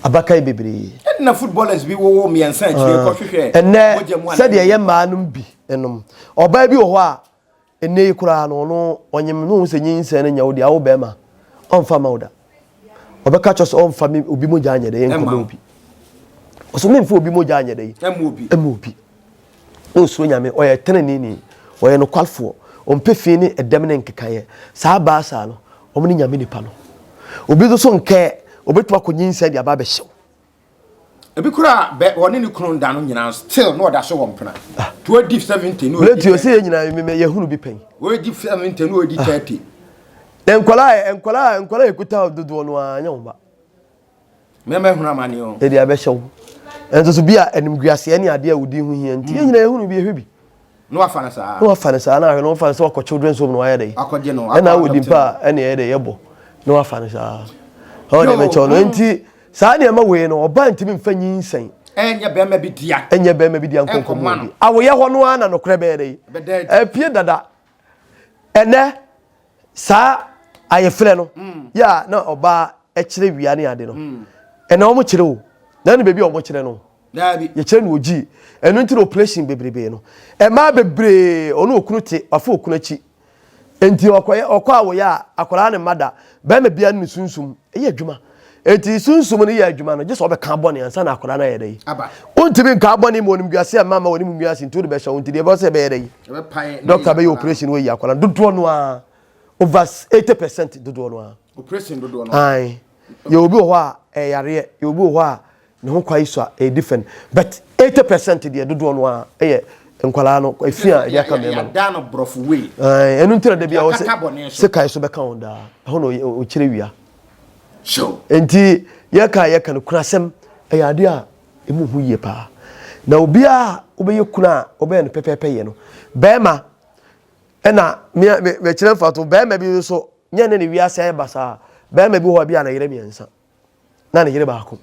Abakan bebree. Ɛnna footballers bi wɔwɔ mmiɛnsa akyire ah. kɔhwehwɛ. Ɛnɛ sɛdeɛ ɛyɛ mmaa nom bi nom. Ɔbaa bi wɔ hɔ a ɛnɛ yi koraa no ɔno ɔnyem no sɛ nyinsɛn no nyɛ wo deɛ awo bɛrima ɔmfa ma wo da. Ɔbɛka kyerɛ sɛ ɔmfa me obi mogya anyɛ dɛ nkɔmɔ obi. Ɔsɛ memfa obi mogya anyɛ dɛ ɛma obi. Na osuro Nyame, ɔyɛ teneneeni, ɔyɛ nokwafoɔ, ɔmpɛ fi ne ɛdɛm ne nkekaeɛ. Saa baasa no, wɔn ne Nyame nipa no. Obi nso so nkɛɛ, obetumi akɔ nyinsɛn de aba abɛhyɛ wo. Ebi koraa bɛ ɔne ne kunu da no nyinaa still na ɔda so wɔ mpena. Ah. To odi 70 na odi. Blɛti ɔsɛ yɛ nyinaa mɛ yɛhunu bi pɛn. Odi 70 na odi 30. Ah. Nkwadaa nkwadaa nkwadaa ekuta dodoɔ no ara nyɛ wɔn ba. Mɛma ahunu amane o. Ɛde abɛhyɛ wo. Ɛnso so bi a animguaseɛ ne adeɛ a wodi ho hia nti, yɛn nyinaa yɛhunu bi, yɛhwɛ bi. Na wafa no saa. Na wafa no saa, na ahwɛ na wafa no sɛ wakɔ children's home na wayɛ dɛ. Akɔgye no. Ɛna awɔ di mpa a ɛna ɛyɛ dɛ yɛbɔ. Na wafa no saa. Ɔwɔ deɛ mɛkyɛw no. Nti saa nneɛma wei no, ɔbaa ntumi nfa nyinsɛn. Ɛnyɛ bɛrima bi dea. Ɛnyɛ bɛrima bi dea nkɔnkɔmɔ bi. Awoyɛ hɔ no ara na nokorɛ bɛyɛ dɛ. Ɛpie dada. Ɛnɛ Saa ayefrɛ no yɛ a na ɔbaa kyerɛ wia ne ade no ɛna wɔn kyerɛ o na ne baabi a wɔn kyerɛ no yɛkyerɛ no ogyi ɛno nti na operation bebrebe no ɛmaa bebree ɔno okunu te wafa okunu akyi nti ɔkɔyɛ ɔkɔ a wɔyɛ a akwadaa ne mma da bɛrima bia ne sunsum ɛyɛ adwuma nti sunsum no yɛ adwuma no gye sɛ ɔbɛka abɔne ansa na akwadaa no ayɛ dɛ yi wontumi nka abɔne ma onim guase a mma ma onim wiase nti wode bɛhyɛ wo nti deɛ ɛbɛwɔ sɛ ɛbɛyɛ dɛ yi Doctor bɛyɛ operation wɔ yi akwadaa no dodoɔ no ara over 80% dodoɔ no ara. Operation dodoɔ no. Ayi yɛ obi wɔ hɔ a ɛyareɛ yɛ obi wɔ hɔ a ne ho kwa yi so a ɛyɛ different but 80% deɛ dodoɔ no ara ɛyɛ nkwadaa no efi a ɛde aka mmarima no. Yɛada no borɔfo wei. Ayi ɛnu ntina dabi a wɔsɛ sekae so bɛka wɔn daa ɛhɔ na ɔkyerɛ wia. Nti yɛka yɛka no kunasɛm ɛyɛ adeɛ a Emu ho yie paa. Na obiara a wobɛyɛ kunu a wobɛyɛ no pɛpɛɛpɛ yɛ no. Bɛrima, ɛna me mekyerɛ mfato bɛrima bi nso nyɛ ne ne wiase ayɛ basaa. Bɛrima bi wɔ hɔ bi a ne yere mmiɛnsa na ne yere baako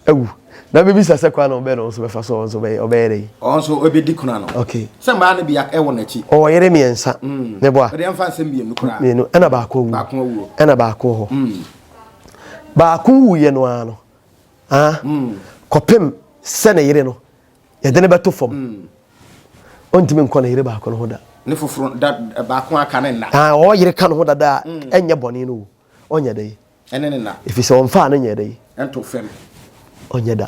awu. Na bebisa sɛ kwan na ɔbɛn no nso bɛfa so ɔnso bɛyɛ ɔbɛyɛ dɛ. Ɔnso ɔbɛdi kuna no. Okay. Sɛ mmaa no bi ɛwɔ n'akyi. Ɔwɔ yere mmiɛnsa. Mm. Ne boa. Ɔde ɛnfa nsɛm mmienu koraa. Mmienu ɛna baako awu. Baako awuo. Ɛna baako wɔ hɔ. Mm. Baako wuyɛ no ara no. Ah, kɔpem sɛ ne yere no, yɛde no bɛto fam. Ɔntumi nkɔ ne yere baako no ho da. Ne foforɔ da baako aka ne nna. Ah, ɔwɔ yere ka ne ho dada a, ɛnyɛ bɔne no o. Ɔnyɛ dɛ yi. Ɛne ne nna. Ɛfiri sɛ ɔmfaa no nyɛ dɛ yi. Ɛnto fam. Ɔnyɛ da.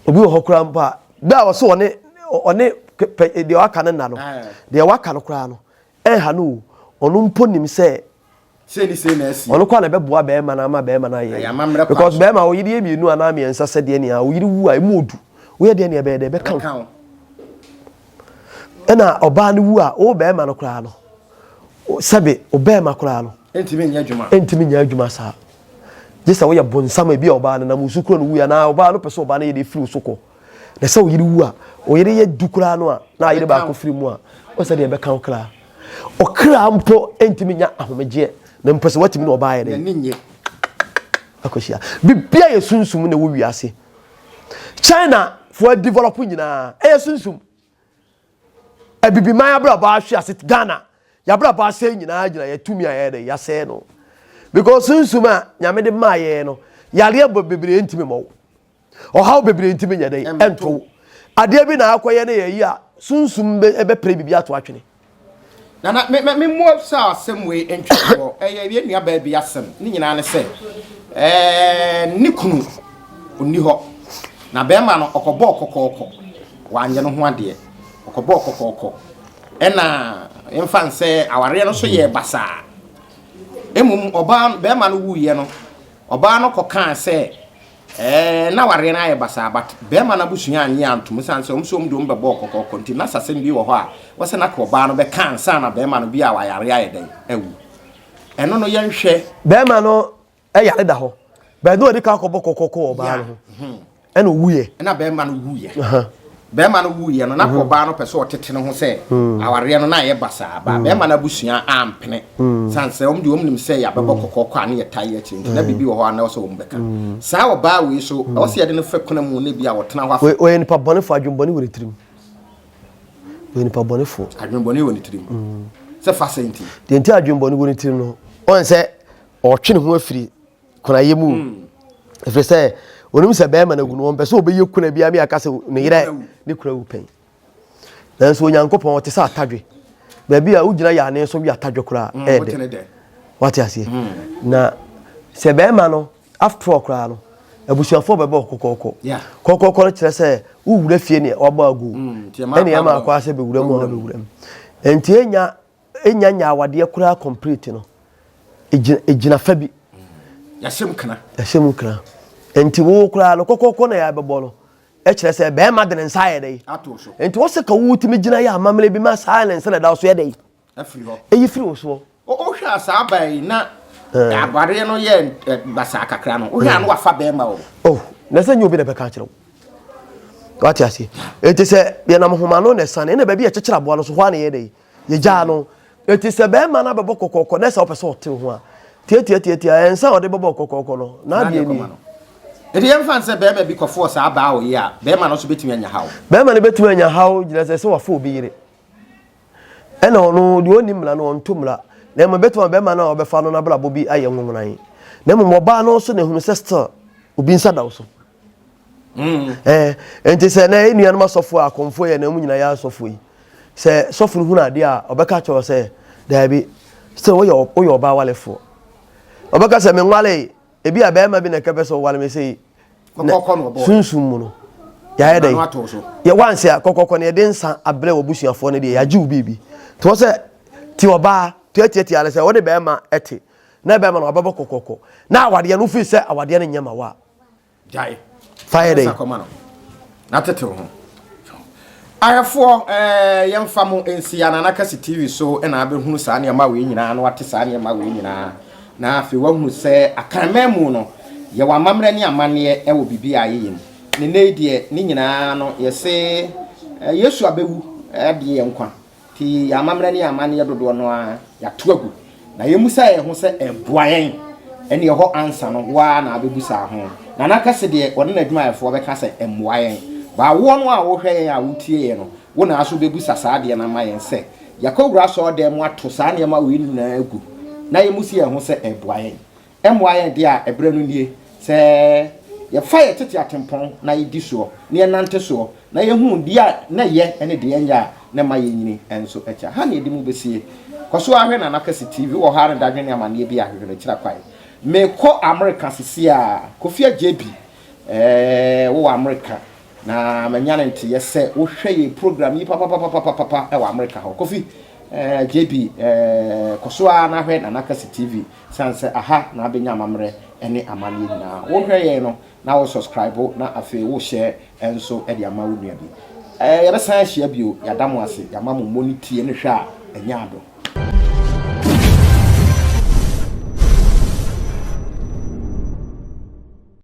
Obi wɔ hɔ koraa mpo a, bɛ a ɔso ɔne ɔne pɛ deɛ waka no nna no, deɛ waka no koraa no, ɛnha no o. Ɔno mpo nim sɛ Sei ne sei na asi. Ɔno koraa na ɛbɛboa bɛrima no ama bɛrima no ayɛ. Ɛyɛ amammerɛ kwan Because so. bɛrima wo yere yɛ mmienu anaa mmiɛnsa sɛ deɛ nea wo yere wu a emu odu. Woyɛ deɛ nea ɛbɛyɛ dɛ ɛbɛka wo. Ɛbɛka wo. Ɛna ɔbaa no wu a wo bɛrima no koraa no sɛbe wo bɛrima koraa no. Ɛntumi nyɛ adwuma. Ɛntumi nyɛ adwuma saa. Gye sɛ woyɛ bonsam ebi a ɔbaa no nam wo so kura no wuiɛ anaa ɔbaa no pɛ sɛ ɔbaa no yɛ deɛ firi wo so kɔ. Na sɛ wo yere wu a, wo yere yɛ du koraa no a, na ayere baako firi mu a, wɔn sɛ deɛ ɛbɛka wo kra. Ɔkra mpo ntumi nya ahomegyeɛ, na mpo sɛ watumi na ɔbaa yɛ dɛ. Akɔhyia. Bibia yɛ sunsum na ɛwɔ wiase. China foɔ develop nyinaa, ɛyɛ sunsum. Abibiman abrabɔ ahwe ase Ghana yɛabrabɔ asɛe nyinaa gyina yɛ tumi a yɛyɛ dɛ yɛasɛe no because sunsum a nyame de maa yɛn no yareɛ bɔ bebree ntumi mmɔ wo ɔhaw bebree ntumi nyɛ dɛ ɛnto wo adeɛ bi na akɔyɛ no yɛ yi a sunsum bɛpere biribi ato atwene. Nana, me me me mmoa sɛ asɛm wei ntwɛsoɔ ɛyɛ yɛn nua baa bi asɛm ne nyinaa ne sɛ ɛɛ ne kunu ɔnni hɔ na bɛrima no ɔkɔbɔɔ kɔkɔɔkɔ wanyɛ no ho adeɛ ɔkɔbɔɔ kɔkɔɔkɔ ɛna yɛmfa nsɛ awareɛ no so yɛɛ basaa mmom ɔbaa bɛrima no wuiɛ no ɔbaa no kɔkaa sɛ Ɛɛ na awareɛ no ayɛ basaa but bɛɛma no abusua annye antom ɛsiane sɛ wɔn sɛ wɔn de wɔn bɛbɔɔ kɔkɔɔkɔ nti na sasɛm bi wɔ hɔ a wɔsɛ na ka ɔbaa no bɛka ansa na bɛɛma no bi a wayare ayɛ dɛn awu ɛno no yɛnhwɛ. Bɛɛma no yare da hɔ but na ɔde ka akɔbɔ kɔkɔɔkɔ wɔ ɔbaa no ho ɛna ɔwuiɛ. Ɛna bɛɛma no wuiɛ. Bɛrima no wuiɛ no, na mm. ɔbaa no pɛ sɛ ɔtete ne ho sɛ mm. awareɛ no na ayɛ basaa ba mm. bɛrima no abusua ampene sane sɛ wɔn deɛ wɔn nim sɛ yɛabɛbɔ kɔkɔɔ kɔ a ne yɛtaa yɛ akyire nti na biribi wɔ hɔ a na ɛwɔ sɛ wɔn bɛka saa ɔbaa wei so ɛwɔ sɛ yɛde no fɛ kuna mu ne bi a ɔtena hɔ afɛ. Ɔyɛ nipa bɔnefo adwembɔne wɔ ne tirim ɔyɛ nipa bɔnefo. Adwembɔne wɔ ne tirim sɛ fa sɛ nti. Deɛ nti adwembɔne wɔ ne tirim no ɔn sɛ ɔtwe ne ho afiri kunayɛ mu ɛfiri sɛ onim sɛ bɛrima no awu no wɔmpɛ sɛ ɔbɛyɛ kuna biara mi aka sɛ ne yerɛ ne kura wu pɛn nanso onyankopɔn ɔte sɛ atadwe baabi a wogyina yɛ ane so wi atadwe koraa mm, ɛɛdɛ wate aseɛ mm. na sɛ bɛrima no after all koraa no abusuafoɔ bɛbɔ kɔkɔɔkɔ kɔkɔɔkɔ no kyerɛ sɛ wowura fie ne wabɔ agu mm, ɛne ɛma akɔ asɛ bɛwura mu a bɛwura mu nti ɛnya Enya nya awadeɛ koraa complete no, egyina egyina fa bi. Yɛahyɛ mu kena. Yɛahyɛ mu kena. Nti wo koraa no kɔkɔkɔ na yɛabɛbɔ no. Ɛkyerɛ sɛ bɛrima de ne nsa ayɛ dɛ. Ato so. Nti wɔsɛ ka wo tumi gyina yɛ amammerɛ bi ma saa ne nsa na ɛda so yɛ dɛ. Afiri hɔ. Eyi firi wo soɔ. Wohwɛ a saa baa yi na awareɛ no yɛ basaa kakra no wohwɛ a na wafa bɛrima o. Oh, na sɛ nyɛ obi na bɛka akyerɛ wo. Wate ase. Enti sɛ yɛnam nhoma no na ɛsane ɛna baabi yɛkyekyere aboa no so hɔ a na yɛ dɛ. Yɛgyaa no. Enti sɛ bɛrima no abɛbɔ kɔkɔɔkɔ na sɛ ɔpɛ sɛ ɔte ho a, tiatiatiatia, ɛnsa a ɔde bɛbɔ kɔkɔɔkɔ no, n'adeɛ nie. Enti yɛmfa no sɛ bɛrima bi kɔfoɔ saa baa wei a, bɛrima no nso bɛtumi anya haw? Bɛrima no bɛtumi anya haw gyina sɛ sɛ wafa obi yere. Ɛna ɔno deɛ ɔnni mmara no, ɔnto mmara. Na mmom ɛbɛtumi ama bɛrima no a ɔbɛfa no no abrabɔ bi ayɛ nwowonan. Na mmom ɔbaa no nso na ehunu sɛ still obi nsa da wo so. Mm. Eh, nti sɛ na yɛn nuanom asɔfo a akɔmfo yɛ na wɔn nyinaa yɛ asɔfo yi sɛ sɔfo no hunu adeɛ a ɔbɛka kyerɛ sɛ daabi sɛ woyɛ woyɛ ɔbaa walefoɔ ɔbɛka sɛ menwale ebi a bɛrima bi na ɛkɛpɛ sɛ ɔwale me sɛ sunsum mu no yɛayɛ dɛ yɛ wansi a kɔkɔkɔ no yɛde nsa abrɛ wɔ busuafoɔ no deɛ yɛagye wo biribi nti wɔ sɛ ti ɔbaa tuatiatia no sɛ wɔde bɛrima ɛte na bɛrima no wabɛbɔ kɔkɔkɔ na awadeɛ no firi sɛ awadeɛ no nyɛ ma wo a Gyae. Fa yɛ dɛn? Kɔma no. Na tetew ho. Ahwɛfoɔ, ɛɛ, yɛmfa mo nsi Anana Kɛse TV so na abɛhunu saa nneɛma wei nyinaa na wate saa nneɛma wei nyinaa. Na afei wahunu sɛ Akanman mu no, yɛwɔ amammerɛ ne amanneɛ wɔ biribi a yɛyɛ mu. Ne nnɛ yi deɛ, ne nyinaa no, yɛse Yesu abɛwu agye yɛn nkwa. Nti yɛn amammerɛ ne yɛn amanneɛ dodoɔ no ara, yɛato agu. Na yɛmmisa yɛn ho sɛ ɛboa yɛn? Ɛnneɛ ɛhɔ ansa no, wo ara na wobɛbisa ho. Nana Kɛse deɛ, ɔne n'adwumayɛfoɔ bɛka sɛ ɛmmoa yɛn. But woɔ no a wohwɛ yɛn a wotie yɛn no, wo na nso wobɛbisa saa adeɛ no ama yɛn sɛ, yɛakɔwura asɔredan mu ato saa nneɛma wei nyinaa agu, na yɛmmisa yɛn ho sɛ ɛboa yɛn? Ɛmmoa yɛn deɛ a, ɛberɛ no nie sɛ yɛfa yɛn tete atempɔn na yɛdi soɔ, na yɛnante soɔ, na yɛhunu deɛ a na ɛyɛ ne deɛ ɛnyɛ a na ɛma yɛnyini nso kyɛ. Ha na yɛde mo bɛsie. Kɔ so ara hwɛ Nana Kwasi TV wɔ hɔ ara ne dadwene ne amanneɛ bi a hwehwɛ no akyiri akwan. Mekɔ Amerika sesie ara. Kofi Adjei-Bi, ɛɛ, wowɔ Amerika. Na manya no nteyɛ sɛ wohwɛ yɛn program yi papapapapapa wɔ Amerika hɔ. Kofi, eh, JB, eh, kɔ so ara na hwɛ Nana Kasi TV, sane sɛ aha na abɛnya amammerɛ ne amanneɛ nyinaa. Wohwɛ yɛn no, na wo subscribe na afei wo share nso de ama wo nua bi. Eh, yɛbɛsan ahyia bio, yɛada mo ase, yɛama mo mmɔ ne tie ne hwɛ a ɛnyɛ ado.